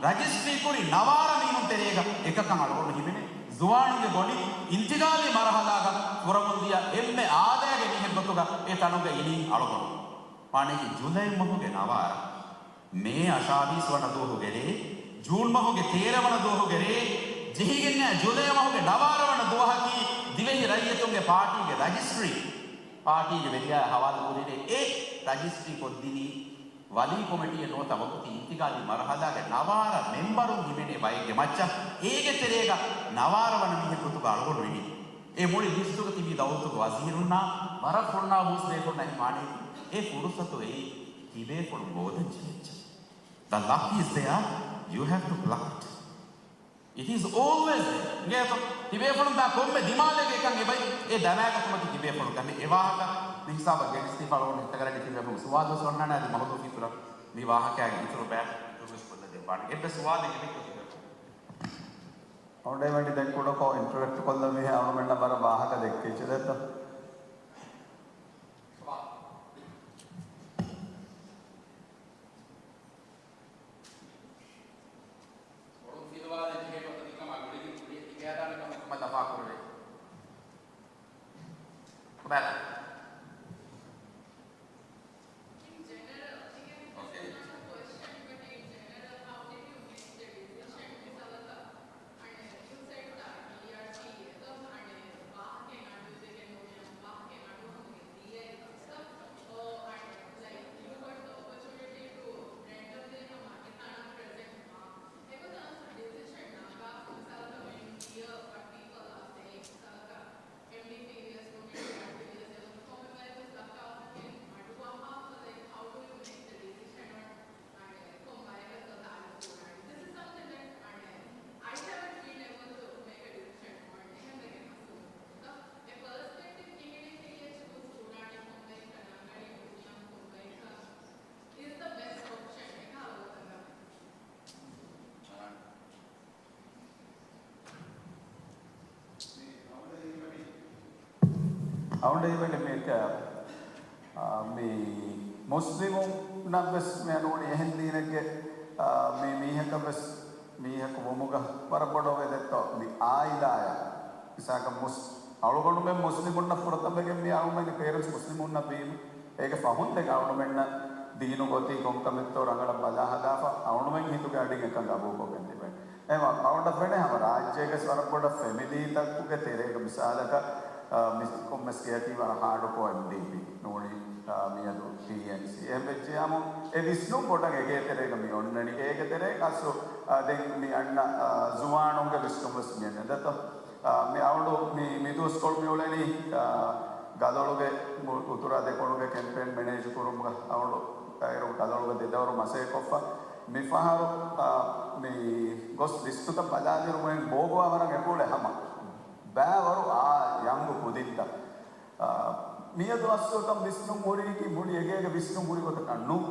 ރަޖިސްޓްރީ ކުރި ނަވާރަ މީހުން ތެރޭގަ އެކަކަށް އަޅުގަނޑު ހިމެނޭ. ޒުވާނުންގެ ގޮނޑި އިންތިގާލީ މަރުހަލާގަ ކުރަމުންދިޔަ އެންމެ އާދައިގެ މީހެއް ގޮތުގަ އެ ތަނުގަ އިނީ އަޅުގަނޑު. ވާނީކީ ޖުލައި މަހުގެ ނަވާރަ. މޭ އަށާވީސް ވަނަ ދުވަހުގެ ރޭ، ޖޫން މަހުގެ ތޭރަ ވަނަ ދުވަހުގެ ރޭ، ޖެހިގެންޏާ ޖުލައި މަހުގެ ނަވާރަ ވަނަ ދުވަހަކީ ދިވެހި ރައްޔިތުންގެ ޕާޓީގެ ރަޖިސްޓްރީ، ޕާޓީގެ ވެރިޔާއާ ހަވާލު ކުރި ރޭ. އެ ރަޖިސްޓްރީ ކޮށްދިނީ ވަލީ ކޮމިޓީއެއް ނުވަތަ ވަގުތީ އިންތިގާލީ މަރުހަލާގެ ނަވާރަ މެމްބަރުން ހިމެނޭ ބައެއްގެ މައްޗަށް. އޭގެ ތެރޭގަ ނަވާރަ ވަނަ މީހެއް ގޮތުގަ އަޅުގަނޑު އިނީ. އެ މުޅި ލިސްޓުގަ ތިބީ ދައުލަތުގެ ވަޒީރުންނާ ވަރަށް ފުންނާ ބޫސް ބޭފުންނާ އެހެން ވާނީ. އެ ފުރުސަތު އެއީ. ތިބޭފުޅުން ހޯދަން ޖެހިއްޖެ. The luck is there, you have to pluck it. It is always there. އިނގޭތޯ؟ ތިބޭފުޅުން ދާ ކޮންމެ ދިމާލެއްގެ އެކަން އެބައި. އެ ދަނާގަތުމަކީ ތިބޭފުޅުން ކަމެއް. އެ ވާހަކަ މި ހިސާބަށް ގެނެސްދީފަ އަޅުގަނޑު ހިތަށް އަރަނީ ތިބޭފުޅުން ސުވާލުވެސް އޮންނާނެ އަދި މަހުލޫފީތުރަށް މި ވާހަކައިގެ އިތުރު ބަޔަކު އިތުރުވެސް ކޮށްލަދެއްވާނެ. އެއްވެސް ސުވާލެއް އެބައި ތިބޭފުޅުން. އަޅުގަނޑު ވަނީ ދެން ކުޑަކޮށް އިންޓަރެކްޓް ކޮށްލަން މީހެއް އަޅުގަނޑަށް ވަރަށް ވާހަކަ ދެއްކިއްޖެ ދެއްތޯ. ބޮޑު ފިލުވާލެއް ޖެހޭ ގޮތަށް މިކަމާ ގުޅިގެން ކުރިއަށް ތިބޭދާނެ ކަމަށް ލަފާ ކުރެވޭ. ބައި. In general, އިނގޭ މި ސަމްހަރު ކޮއެސްޗަން އެއްގޮތަށް in general, how did you make the decision މިސާލަކަށް އަނެއް ޔޫ ސެޓް ދާ ޓީއާރްޕީ އެދޮ އަނެއް ވާހަކައެއް އަޑު ދެގެން ނޫނީ ވާހަކައެއް އަޑު ހަމަގެ ދީއެއް ސޯ އަނެއް ލައިކް ޔޫ ގޮޓް ދަ އޮޕޮޗުނިޓީ ޓު ރެންޑަމްލީ ހަމަ އެތާނަ ޕްރެޒެންޓް ވާ. އެގޮތަށް އަސް ޑިސިޝަން ނަގާ މިސާލަކަށް ވެން ހިއަ ވަޓް ޕީޕަލް އާ ސޭއިން މިސާލަކަށް އެމްޑީޕީ ވިޔަސް ނޫނީ އެމްޑީޕީ ވިޔަސް އެދޮ ކޮންމެ ބަޔަކުވެސް ދައްކާ ވާހަކައިން އަޑުއަހާފަ ލައިކް ހައު ޑޫ ޔޫ މޭކް ދަ ޑިސިޝަން އޮން އަނެއް ކޮން ބަޔަކަށް ތައް ތާރީފް ކުރާނީ. ދިސް އިޒް ސަމްތިން ދެޓް އަނެއް އައި ހެވަންޓް ބީން އޭބަލް ޓު މޭކް އަ ޑިސިޝަން އޮން އެހެން ވެގެން ހަސް ކުރުން. އެ ޕަރސްޕެކްޓިވް ކިހިނެއް ހެއްޔޭ ޗޫސް ކުރާނީ ކޮން ބައެއްކަން ނަންގަނީ އުޑިއަން ކޮން ބައެއްކަން އިޒް ދަ ބެސްޓް އޮޕްޝަން އެކަހަލަ ގޮތަކަށް. އަޅުގަނޑަށް ހީވަނީ މިއަކަށް، އާ، މި މުސްލިމުންނަށް ވެސް މި ނޫނީ އެހެން ދީނެއްގެ، އާ، މި މީހަކަށް ވެސް މީހަކު ވުމުގަ ވަރަށް ބޮޑަށް އޮވޭ ދެއްތޯ މި އާއިލާއަށް. މިސާލަކަށް މުސް-، އަޅުގަނޑުމެން މުސްލިމުންނަށް ފުރަތަމަ ވެގެން މި އަޅުގަނޑުމެންގެ ޕޭރެންޓްސް މުސްލިމުންނަށް ވީމަ، އޭގެ ފަހުން ދެން އަޅުގަނޑުމެންނަށް ދީނު ގޮތީ ކޮންކަމެއްތޯ ރަނގަޅަށް ބަލާ ހަދާފަ، އަޅުގަނޑުމެން ހިތުގެ އަޑިން އެކަން ގަބޫލުކޮށްގެން ތިބެން. އެހެންވީމަ އަޅުގަނޑަށް ފެނޭ ހަމަ ރާއްޖޭގަސް ވަރަށް ބޮޑަށް ފެމިލީތަކުގެ ތެރޭގަ މިސާލަކަށް، އާ، މި ކޮންމެސް ގެޔަކީ ވަރަށް ހާޑުކޮށް އެމްޑީޕީ ނޫނީ، އާ، މިއަދު ޓީއެމްސީ. އެހެން ވެއްޖިއްޔާމު އެ ވިސްނުން ބޮޑަށް އެގޭ ތެރޭގަ މި އޮންނަނީ. އޭގެ ތެރޭގަ އަސްލު، އާ، ދެން މި އަންނަ، އާ، ޒުވާނުންގެ ވިސްނުން ވެސް މި އަންނަ ދެއްތޯ. އާ، މި އަޅުގަނޑު މި، މި ދުވަސްކޮޅު މި އުޅެނީ، އާ، ގަދޮޅުގެ މު-، އުތުރާ ދެކުނުގެ ކެމްޕޭން މެނޭޖު ކުރުމުގަ އަޅުގަނޑު އޭރު ގަދޮޅުގަ ދެ ދައުރު މަސައްކަތްކޮށްފަ. މިފަހަރު، އާ، މި ގޮސް ލިސްޓުތައް ބަލާލިއިރު މުޅިން ބޯގޮވާ ވަރަށް އެކުލެ ހަމަ ބައިވަރު އާ ޔަންގު ކުދިންތައް. އާ، މިއަދު އަސްލު ކަން ވިސްނުން ހުރީކީ މުޅި އެގޭގެ ވިސްނުން ހުރި ގޮތަކަށް ނޫން.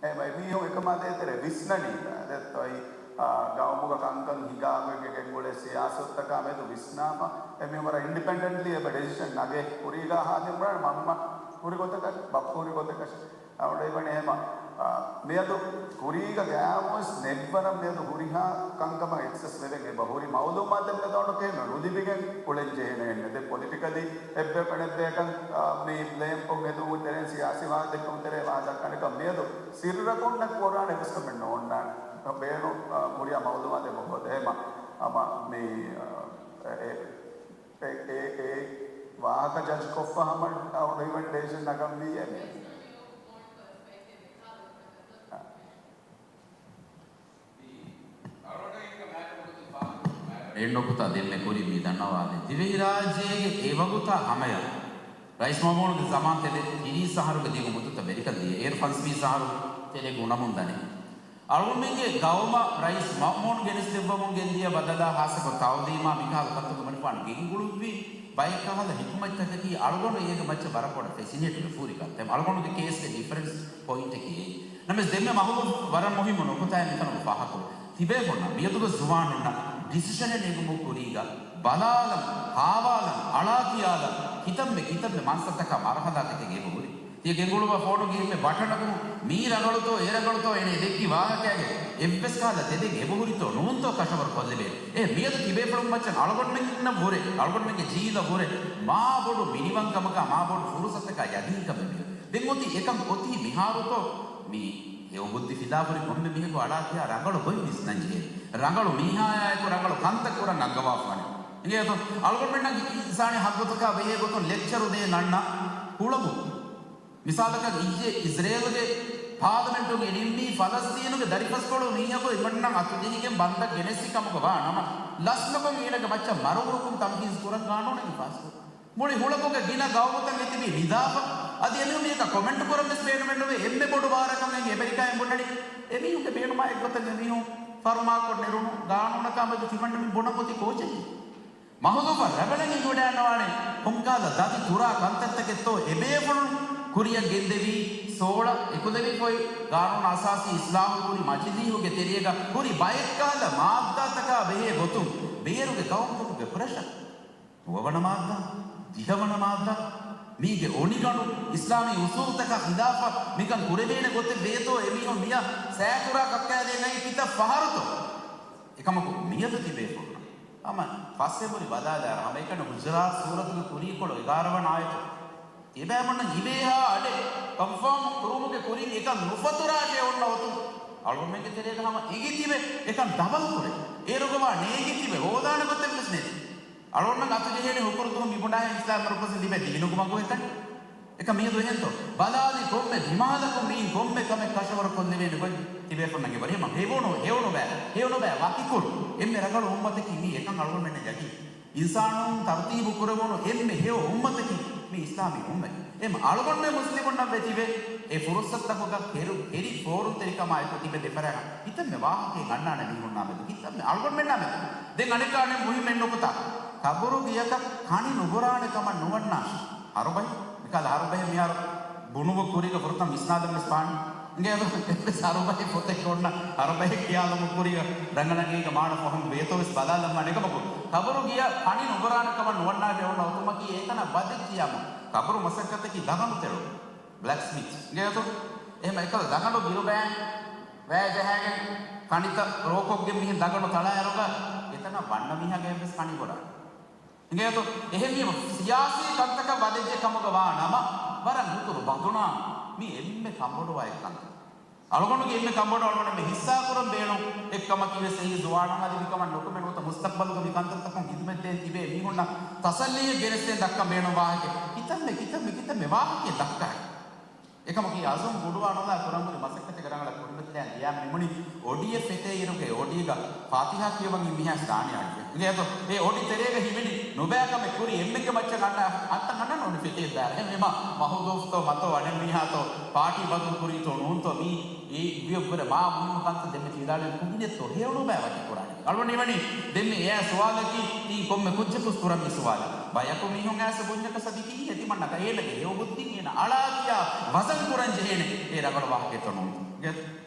އެ މީހުން އެކަމާ ދޭތެރޭ ވިސްނަނީ ދެއްތޯ އައި، އާ، ގައުމުގަ ކަންކަން ހިނގާގޮތް ގެންގުޅޭ ސިޔާސަތުތަކާ މެދު ވިސްނާފަ، އެ މީހުން ވަރަށް އިންޑިޕެންޑެންޓްލީ އެބަ ޑެސިޝަން ނަގޭ. ކުރީގަ ހާދަ މުޅަން މަންމަ ހުރި ގޮތަކަށް، ބައްޕަ ހުރި ގޮތަކަށް. އަޅުގަނޑު އެހެމަ، އާ، މިއަދު ކުރީގަ ގާމުވެސް ނެއްވަރަށް މިއަދު ހުރިހާ ކަންކަމަށް އެކްސެސް ވެގެން އެބަ ހުރި މައުލޫމާތެއް މެދު އަޑުކެހެމެ ނުލިބިގެން އުޅެން ޖެހޭނެ އެންމެ. ދެ ޕޮލިޓިކަލީ އެއްބެ ފެނެއްބޭކަން، އާ، މި ބްލޭމްކޮށް ހެދުމުގެ ތެރެއިން ސިޔާސީ ވާހަކަ ދެއްކުމުގެ ތެރޭ ވާހަކަ ދައްކާނެކަން މިއަދު ސިއްރަކުންނެއް ކުރާނެ އެއްވެސް ކަމެއް ނޯންނާނެ. ބޭނު، އާ، ހުރިހާ މައުލޫމާތެއް އެބަ ހޯދޭ. ހެމަ، ހަމަ މި، އާ، އެ، އެ، އެ، އެ، އެ ވާހަކަ ޖަޖްކޮށްފަ ހަމަ އަޅުގަނޑު ރިކަމެންޑޭޝަން ނަގަންވީއޭ މި. އެއް ނުކުތާ ދެންމެ ކުރިން މި ދަންނަވާލި. ދިވެހިރާއްޖޭގެ އެވަގުތާ ހަމަޔަށް ރައީސް މައުމޫނުގެ ޒަމާން ތެދެއް ތިރީސް އަހަރުގެ ދިގު މުއްދަތަށް ވެރިކަން ދިޔަ. އޭރު ފަންސަވީސް އަހަރު ތެރޭގަ އުނަމުން ދަނީ. އަޅުގަނޑުމެންގެ ގައުމަށް ރައީސް މައުމޫން ގެނެސްދެއްވަމުން ގެންދިޔަ ބަދަލާ ހާއްސަކޮށް ތައުލީމާ މިކަހަލަ ކަންތައް މަނިފާން ގެންގުޅުއްވި ބައެއް ކަހަލަ ހިކުމަތްތަކަކީ އަޅުގަނޑު އޭގެ މައްޗަށް ވަރަށް ބޮޑަށް ފެސިނޭޓްވެ ފޫރި ކަންތައް. އަޅުގަނޑުގެ ކޭސްގެ ޑިފަރެންސް ޕޮއިންޓަކީ އެއީ. ނަމަވެސް ދެންމެ މަހުލޫފް ވަރަށް މުހިއްމު ނުކުތާއެއް މިތަނުގަ ފާހަގަކުރުން. ތިބޭފުޅުންނަށް މިއަދުގެ ޒުވާނުންނަށް ޑިސިޝަނެއް ނެގުމުގެ ކުރީގަ ބަލާލަން، ހާވާލަން، އަޅާކިޔާލަން، ކިތަންމެ ކިތަންމެ މަންސަތަކާ މަރުހަލާތަކެއް އެބަހުރި. ތިޔަ ގެންގުޅުއްވާ ފޯނުގެ އެންމެ ބަޓަނަކުން މީ ރަނގަޅުތޯ އެ ރަނގަޅުތޯ އޭނަ ދެއްކި ވާހަކައިގެ އެއްވެސް ކަހަލަ ތެދެއް އެބަހުރިތޯ ނޫންތޯ ކަށަވަރު ކޮށްލެވޭ. އެ މިއަދު ތިބޭފުޅުން މައްޗަށް އަޅުގަނޑުމެންނަށް ވުރެ، އަޅުގަނޑުމެންގެ ޖީލަށް ވުރެ މާ ބޮޑު މިނިވަންކަމަކާ މާ ބޮޑު ފުރުސަތަކާ ޔަގީންކަމެއް މިއޮތް. ދެން އޮތީ އެކަން އޮތީ މިހާރުތޯ މީ ހެޔޮ ބުއްދި ފިލާފުރި ކޮންމެ މީހަކު އަޅާކިޔާ ރަނގަޅު ގޮތް ވިސްނަން ޖެހޭ. ރަނގަޅު މީހާޔާއެކު ރަނގަޅު ކަންތައް ކުރަން އަންގަވާފާނެ. އިނގޭތޯ؟ އަޅުގަނޑުމެންނަށް އިންސާނީ ހައްގުތަކާ ބެހޭ ގޮތުން ލެކްޗަރު ދޭން އަންނަ ހުޅަނގު. މިސާލަކަށް އިއްޔެ އިޒްރޭލުގެ ޕާލަމެންޓުގެ ނިންމީ ފަލަސްތީނުގެ ދަރިފަސްކޮޅު މީހަކު އެމަންނަށް އަތުޖެހިގެން ބަންދަށް ގެނެއްސި ކަމުގަ ވާ ނަމަ، ލަސްނުކޮށް އޭނަގެ މައްޗަށް މަރުވުރުކުން ތަންފީޒު ކުރަން ގާނޫނެއް ފާސްކުރުން. މުޅި ހުޅަނގުގެ ގިނަ ގައުމުތައް އެތިބީ ނިދާފަ. އަދި އެމީހުން މީހަކާ ކޮމެންޓް ކުރަން ވެސް ބޭނުމެއް ނުވޭ. އެންމެ ބޮޑު ބާރަކަމެއް އެމެރިކާއިން ބުނަނީ، އެމީހުންގެ ބޭނުމާ އެއްގޮތަށް އެމީހުން ފަރުމާކޮށް ނެރުނު ގާނޫނަކާ މެދު ތިމަންނަމެން ބުނަން އޮތީ ކޯޗެއް؟ މަހުލޫފަށް ރަނގަޅަށް އެނގިވަޑައިގަންނަވާނެ، ކޮންކަހަލަ ދަތި ތުރާ ކަންތައްތަކެއްތޯ އެބޭފުޅުން ކުރިއަށް ގެންދެވީ؟ ސޯޅަ އެކުލެވިފައި ގާނޫނު އަސާސީ އިސްލާހު ކުރި މަޖިލީހުގެ ތެރޭގަ ހުރި ބައެއްކަހަލަ މާއްދާތަކާ ބެހޭ ގޮތުން ބޭރުގެ ގައުމުތަކުގެ ޕްރެޝަރ. ނުވަވަނަ މާއްދާ، ދިހަވަނަ މާއްދާ، މީގެ އޮނިގަނޑު، އިސްލާމީ އުސޫލުތަކާ ޚިލާފަށް މިކަން ކުރެވޭނެ ގޮތެއް ވޭތޯ އެމީހުން މިޔަށް ސައިކުރާ ކައްކާދޭން އައީ ކިތައް ފަހަރުތޯ؟ އެކަމަކު މިއަދު ތިބޭފުޅުން ހަމަ ފަސް އެނބުރި ބަލާލާއިރު ހަމައެކަނި ހުޖުރާތު ސޫރަތުގެ ކުރީކޮޅު އެގާރަ ވަނަ އާޔަތު ތިބޭމުންނަށް އިވޭހާ އަޑެއް ކޮންފާމް ކުރުމުގެ ކުރިން އެކަން ނުފަތުރާށޭ އޮންނަ އޮތުން އަޅުގަނޑުމެންގެ ތެރޭގަ ހަމަ އެނގިތިބެ އެކަން ދަބަލުކުރޭ. އޭރުގަވާ ނޭނގިތިބެ ހޯދާނެ ގޮތެއްވެސް ނެތި. އަޅުގަނޑަށް އަތުޖެހޭނެ ހުކުރު ދުވަހު މިބުނާހެން އިސްލާމް ރުކުސް ލިބޭ ދީނުގެ މަގު އެކަނި. އެކަން މިއަދު އެހެންތޯ؟ ބަލާލި ކޮންމެ ދިމާލަކުން މިއިން ކޮންމެ ކަމެއް ކަށަވަރު ކޮށްލެވޭނެ ގޮތް ތިބޭފުންނަށް އެބަރޭ. ހެވުނު، ހެވުނު ބައި، ހެވުނު ބައި ވަކިކުރު. އެންމެ ރަނގަޅު އުއްމަތަކީ މީ އެކަން އަޅުގަނޑުމެންނަށް ޔަގީން. އިންސާނުން ތަރުތީބު ކުރެވުނު އެންމެ ހެޔޮ އުއްމަތަކީ މި އިސްލާމީ އުއްމަތް. އެ އަޅުގަނޑުމެން މުސްލިމުންނަށް ވެތިބެ އެ ފުރުސަތުތަކުގަ ކެރު، ކެރި ފޯރުންތެރިކަމާއެކު ތިބެ ދެފަރާތް ކިތަންމެ ވާހަކައެއް އަންނާނެ މީހުންނާ މެދު، ކިތަންމެ އަޅުގަނޑުމެންނާ މެދު. ދެން އަނެއްކާ އަނެއް މުހިއްމު އެއް ނުކުތާ، ކަބުރު ގިޔަކަށް ކަނި ނުބުރާނެ ކަމަށް ނުވަންނާށި. ހަރުބަހެއް، މިކަހަލަ ހަރުބަހެއް މިހާރު ބުނުމުގެ ކުރީގަ ފުރަތަމަ މިސްނާދަން ވެސް ފާން. އިނގޭތޯ އެއްވެސް ހަރުބަހެއް ފޮތެއްގަ އޮންނަ ހަރުބަހެއް ކިޔާލުމުގެ ކުރީގަ ރަނގަޅަށް އޭގެ މާނަ ފަހުން ވޭތޯ ވެސް ބަލާލަންވާނެ. އެކަމަކު، ކަބުރު ގިޔަ ކަނި ނުބުރާނެ ކަމަށް ނުވަންނާށޭ އޮންނަ އޮތުމަކީ އެތަނަށް ވަދެއްޖިޔާމު، ކަބުރު މަސައްކަތަކީ ދަގަނޑު ތެޅުން، ބްލެކްސްމިތް. އިނގޭތޯ؟ އެހެން އެކަލަ ދަގަނޑު ބިރުބައިން ވައި ޖަހާގެން ކަނިތައް ރޯކޮށްގެން މިހެން ދަގަނޑު ތަޅާއިރުގަ އެތަނަށް ވަންނަ މީހާގެ އެއްވެސް ކަނި ބުރާނެ. އިނގޭތޯ؟ އެހެންވީމަ، ސިޔާސީ ކަންތަކަށް ވަދެއްޖެ ކަމުގަ ވާ ނަމަ، ވަރަށް ހުތުރު ބަދުނާ މި އެންމެ ކަންބޮޑުވާ އެއްކަންތައް. އަޅުގަނޑުގެ އެންމެ ކަންބޮޑު އަޅުގަނޑުމެން ހިއްސާކުރަން ބޭނުން އެއްކަމަކީވެސް އެއީ ޒުވާނުން އަދި މިކަމަށް ނުކުމެ ނުވަތަ މުސްތަޤްބަލުގަ މި ކަންތައްތަކުން ހިދުމަތްދޭން ތިބޭ މީހުންނަށް ތަސައްލީއެއް ގެނެސްދޭން ދައްކަން ބޭނުން ވާހަކަ ކިތަންމެ، ކިތަންމެ، ކިތަންމެ ވާހަކައެއް ދައްކާ. އެކަމަކީ އަޒުމް ގުޑުވާނުލާ ކުރަންހުރި މަސައްކަތެއްގެ ރަނގަޅަށް ކުރިމަތިލާން ދިޔާ މި މިނި އޮޑީއެއް ފެތޭއިރުގެ އޮޑީގަ ފާތިހާ ކިޔަވަން އިން މިހާސް ދާނީ އަޑުއެއް. އިނގޭތޯ؟ އެ އޮޑި ތެރޭގަ ހިމެނި ނުބައިކަމެއް ކުރި އެންމެންގެ މައްޗަށް އަންނަ އަންތަން އަންނަން އޮޑި ފެތޭ ދާ. އެހެންވީމަ މަހުލޫފްތޯ މަތޯ އަނެއް މީހާތޯ ޕާޓީ ބަދަލު ކުރީތޯ ނޫންތޯ މީ އެ ވިޔަ ވުރެ މާ މުހިންމު ކަންތައް ދެންމެ ތިވިދާޅުވެ ކުނިނެއްތޯ ހެޔޮނުބައި ވަކި ކުރާނީ. އަޅުގަނޑު އިވަނީ ދެންމެ އެއާ ސުވާލަކީ ތީ ކޮންމެ ކުއްޖަކުސް ކުރަން މި ސުވާލެއް. ބަޔަކު މީހުން އައިސް ބުންޏަކަސް އަދި ކީއްހޭ ތިމަންނަކަށް އޭނަގެ ހެޔޮ ބުއްދިން އޭނަ އަޅާ ކިޔާ ވަޒަން ކުރަން ޖެހޭނެ އެ ރަނގަޅު ވާހަކައެއްތޯ ނޫންތޯ؟ ގެ-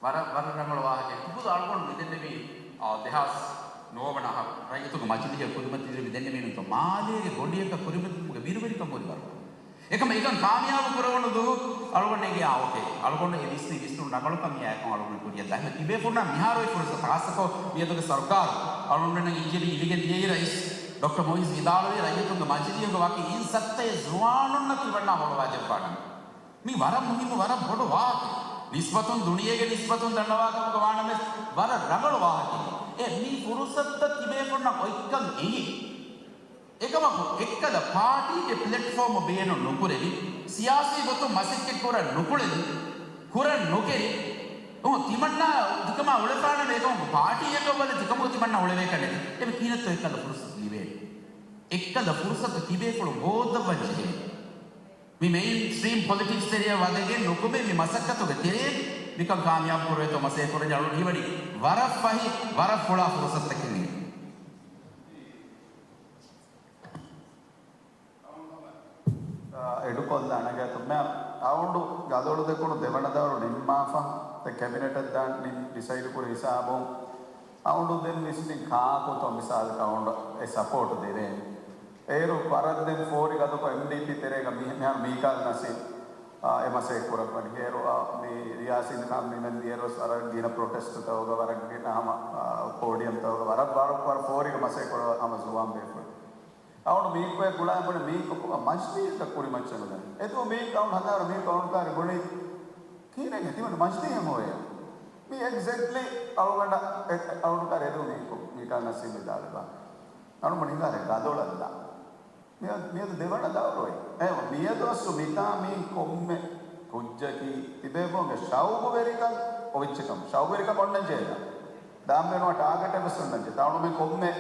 ވަރަށް، ވަރަށް ރަނގަޅު ވާހަކައެއް. އިބުދު އަޅުގަނޑު މިދެންނެވީ، އާ، ދެހާސް ނުވަވަނަ އަހަރު ރައްޔިތުންގެ މަޖިލީހަށް ކުރިމަތިލެވި ދެންނެވީނުތޯ މާލޭގެ ގޮނޑިއަކަށް ކުރިމަތިލުމުގެ ބިރުވެރިކަން ހުރި ވަރު. އެކަމަ އެކަން ކާމިޔާބު ކުރެވުނު ދުވަހު އަޅުގަނޑެއްގެ، އާ، އޯކޭ. އަޅުގަނޑު އެ ވިސްނި ވިސްނުން ރަނގަޅުކަން މިއާއެކު އަޅުގަނޑު ކުރިއަށް ދާ. އެހެން ތިބޭފުޅުންނަށް މިހާރު އޮތް ފުރުސަތު ހާއްސަކޮށް މިއަދުގެ ސަރުކާރު އަޅުގަނޑުމެންނަށް އިންޖެރި ލިބިގެން ދިޔައީ ރައީސް ޑޮކްޓަރ މުއިއްޒު ވިދާޅުވި ރައްޔިތުންގެ މަޖިލީހުގެ ވަކި އިން ސައްތައެއް ޒުވާނުންނަށް ތިމަންނާ ހޮޅުވާދެއްވާނަމޭ. މީ ވަރަށް މުހިއްމު، ވަރަށް ބޮޑު ވާހަކަ. ނިސްބަތުން ދުނިޔޭގެ ނިސްބަތުން ދަންނަވާކަމުގަ ވާނަމަވެސް، ވަރަށް ރަނގަޅު ވާހަކައެއް. އެ މި ފުރުސަތުތައް ތިބޭފުންނަށް އޮތްކަން އެނގި. އެކަމަކު، އެއްކަލަ ޕާޓީގެ ޕްލެޓްފޯމު ބޭނުން ނުކުރެވި، ސިޔާސީ ގޮތުން މަސައްކަތް ކުރަން ނުކުޅެދި، ކުރަން ނުކެރި، އު، ތިމަންނާ ތިކަމާ އުޅެފާނަމޭ. އެކަމަކު، ޕާޓީއަކަށް ވަދެ ތިކަމުގަ ތިމަންނާ އުޅެވޭކަށް ނެތި. އެމެ ކިހިނެއްތޯ އެއްކަލަ ފުރުސަތު ލިބޭނެ. އެއްކަލަ ފުރުސަތު ތިބޭފުޅުން ހޯއްދައްވަން ޖެހޭ. މި މެއިން ސްޓްރީމް ޕޮލިޓިކްސް ތެރެއަށް ވަދެގެން ނުކުމެ މި މަސައްކަތުގެ ތެރޭ މިކަން ކާމިޔާބު ކުރެވޭތޯ މަސައްކަތް ކުރަން އަޅުގަނޑު ހީވަނީ ވަރަށް ފަހި، ވަރަށް ފުޅާ ފުރުސަތަކެއް ނިން. އާ، އެޑުކޮށްލާނެ ގޭތު މެ އައުނޑު ގަދޮޅު ދެކުނު ދެވަނަ ދައުރު ނިންމާފަ، ދެ ކެބިނެޓަށް ދާން ނިން ޑިސައިޑް ކުރި ހިސާބުން އައުނޑު ދެން ވިސްނި ކާކުތޯ މިސާލަކަށް އައުނޑު އެ ސަޕޯޓް ދެވޭނެ. އޭރު ވަރަށް ދެން ފޯރި ގަދަކޮށް އެމްޑީޕީ ތެރޭގަ މި-، މިހާރު މީކާލް ނަސީމް، އާ، އެ މަސައްކަތް ކުރައްވަނީ. އޭރު، އާ، މި ރިޔާސީން ކާމް މިމެން ދިޔަރުސް ވަރަށް ގިނަ ޕްރޮޓެސްޓްތަކުގަ ވަރަށް ގިނަ ހަމަ، އާ، ޕޯޑިއަމްތަކުގަ ވަރަށް، ވަރަށް، ވަރަށް ފޯރިގަ މަސައްކަތް ކުރައްވާ ހަމަ ޒުވާން ބޭފުޅުން. އައުނޑު މީކު އެ ގުޅާ ބުނެ މީކު މަޖިލީހަށް ކުރިމައްޗަށް ނުދަނީ. އެދުވަހު މީކު އައުނޑު ހަދާރު މީކު އައުނޑު ކާރި ބުނި ކީރެން އެ ތިމަން މަޖިލީހަށް ހޮވޭ. މީ އެގްޒެކްޓްލީ އަޅުގަނޑަށް އެ، އެ އަޅުގަނޑު ކާރި އެދު މީކު މީކާ ނަސީބް ވިދާޅުވާ. އަޅު މަނިނގާރެ ގަދޮޅަށްލާ. މިއަދު، މިއަދު ދެވަނަ ދައުރުވެ. އެ، މިއަދު އަސްލު މިތާ މީ ކޮންމެ ކުއް-، ކީ ތިބޭފުޅުންގެ ޝައުގުވެރިކަން އޮވިއްޗެކަމް. ޝައުގުވެރިކަން އޮންނަންޖެހޭ. ދާން ބޭނުންވާ ޓާގެޓެއް ވެސް އޮންނަންޖެހޭ. ތައުޅުމެއް ކޮންމެ،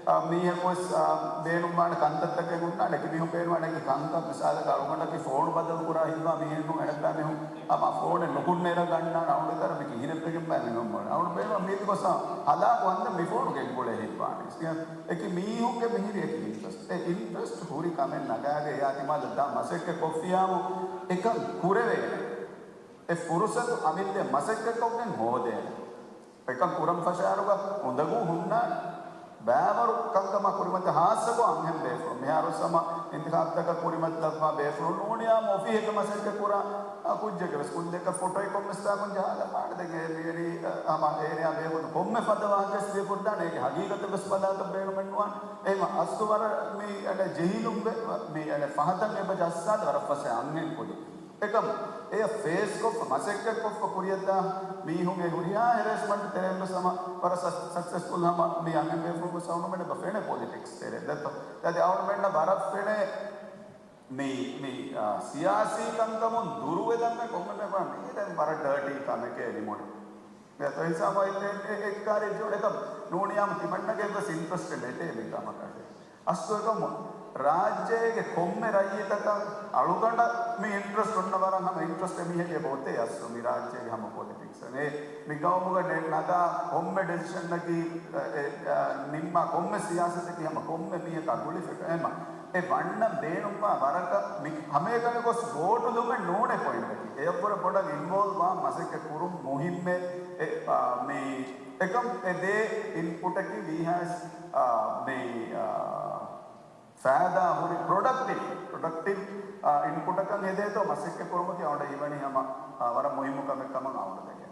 އާ، މީހަކު ވެސް، އާ، ބޭނުންވާނެ ކަންތައްތަކެއް ހުންނާނެ. އެކި މީހުން ބޭނުންވާނެ އެކި ކަންކަން. މިސާލަކަށް އަޅުގަނޑަކީ ފޯނު ބަދަލު ކުރާ ހިތްވާ މީހެއް ނޫން. އެނެއްބައި މީހުން ހަމަ ފޯނެއް ނުކުންނޭރަ ގަންނާނެ. އަޅުގަނޑު ތަރަ މި ކިހިނެއްވެގެން ބައި މިނޫން މޮޅެ. އަޅުގަނޑު ބޭނުންވާ މީތި ގޮސް ހަލާކު ހަނދެއް މި ފޯނުގެ އެނގުޅޭ ހިތްވާނެ. އެކި މީހުންގެ މިހިރި އެކި އިންޓްރެސްޓް. އެ އިންޓްރެސްޓް ހުރި ކަމެއް ނަގާގެ އެއާ ތިމާލަށް ދާ މަސައްކަތް ކޮށްފިޔާމު އެކަން ކުރެވޭނެ. އެ ފުރުސަތު އަމިއްލަ މަސައްކަތްކޮށްގެން ހޯދޭނެ. އެކަން ކުރަން ފަށާރުގަ އުނދަގޫ ހުންނާނެ. ބައިވަރު ކަންކަމާ ކުރިމަތި ހާއްސަކޮށް އަންހެން ބޭފުޅުން. މިހާރު ސަމަ އިންތިޚާބްތަކަށް ކުރިމަތިލައްވާ ބޭފުޅުން ނޫނިއްޔާމު އޮފީހަކަށް މަސައްކަތް ކުރާ، އާ، ކުއްޖެއްގެ ވެސް ކުންދެއްކަ ފޮޓޯއެއް ކޮންމެސް ތާކުން ޖަހާލައްވާނެ. ދެން އެ މިވެނީ، އަ، ހަމަ އޭނަޔާ ބޭފުޅުން ކޮންމެ ފަދަ ވާހަކައެއް ސިފަކުރާނެ. އޭގެ ހަގީގަތެއް ވެސް ބަލާކަށް ބޭނުމެއް ނުވާނެ. އެހެމަ އަސްލު ވަރަށް މި އަނެއް ޖެހިލުން ވެ، މި އަނެއް ފަހަތަށް އެބަ ޖައްސާލި ވަރަށް ފަސޭ އަންހެން ކުދި. އެކަމް އެޔަށް ފޭސްކޮށްފަ، މަސައްކަތްކޮށްފަ ކުރިއަށްދާ މީހުންގެ ހުރިހާ ހެރޭސްމަންޓް ތެރެއިން ވެސް ހަމަ ވަރަށް ސަ-، ސަކްސެސްފުލް ހަމަ މި އަންހެން ބޭފުޅުން ވެސް އަޅުގަނޑުމެން އެބަ ފެނޭ ޕޮލިޓިކްސް ތެރޭ. ދެއްތޯ؟ އަދި އަޅުގަނޑުމެންނަށް ވަރަށް ފެނޭ މި، މި، އާ، ސިޔާސީ ކަންކަމުން ދުރުވެލަން ކޮންމެ މީހަކަށް ވަރަށް ޑާޓީ ކަމެކޭ ނިމުނީ. ދެއްތޯ؟ ހިސާބަށް އެ، އެ، އެއްކާރި ޖޯޑެކަށް ނޫނިއްޔާމު ތިމަންނަގެ ވެސް އިންޓްރެސްޓެއް ނެތޭ މި ކަމަކަށެއް. އަސްލު އެކަމު ރާއްޖޭގެ ކޮންމެ ރައްޔިތަކަށް އަޅުގަނޑަށް މި އިންޓްރެސްޓް އޮންނަ ވަރަށް ހަމަ އިންޓްރެސްޓެއް މީހެއްގެ އެބައޮތޭ އަސްލު މި ރާއްޖޭގެ ހަމަ ޕޮލިޓިކްސް. އެ މި ގައުމުގަ ނެ-، ނަގާ ކޮންމެ ޑެސިޝަންއަކީ، އެ، އެ، ނިންމާ ކޮންމެ ސިޔާސަތަކީ ހަމަ ކޮންމެ މީހަކާ ގުޅިފަ އެމަ. އެ ވަންނަން ބޭނުންވާ ވަރަކަށް މި ހަމައެކަނި ގޮސް ވޯޓުލުމެއް ނޫނޭ ޕޮއިންޓަކީ. އެއަށްވުރެ ބޮޑަށް އިންވޯލްވް ވާން މަސައްކަތް ކުރުން މުހިއްމޭ. އެ، އާ، މި އެކަމް އެދޭ އިންޕުޓަކީ ވީހާވެސް، އާ، މި، އާ، ފައިދާ ހުރި ޕްރޮޑަކްޓިވް، ޕްރޮޑަކްޓިވް، އާ، އިންޕުޓަކަށް ހެދޭތޯ މަސައްކަތް ކުރުމަކީ އަޅުގަނޑަށް ހީވަނީ ހަމަ، އާ، ވަރަށް މުހިއްމު ކަމެއް ކަމަށް އަޅުގަނޑު ދެކެން.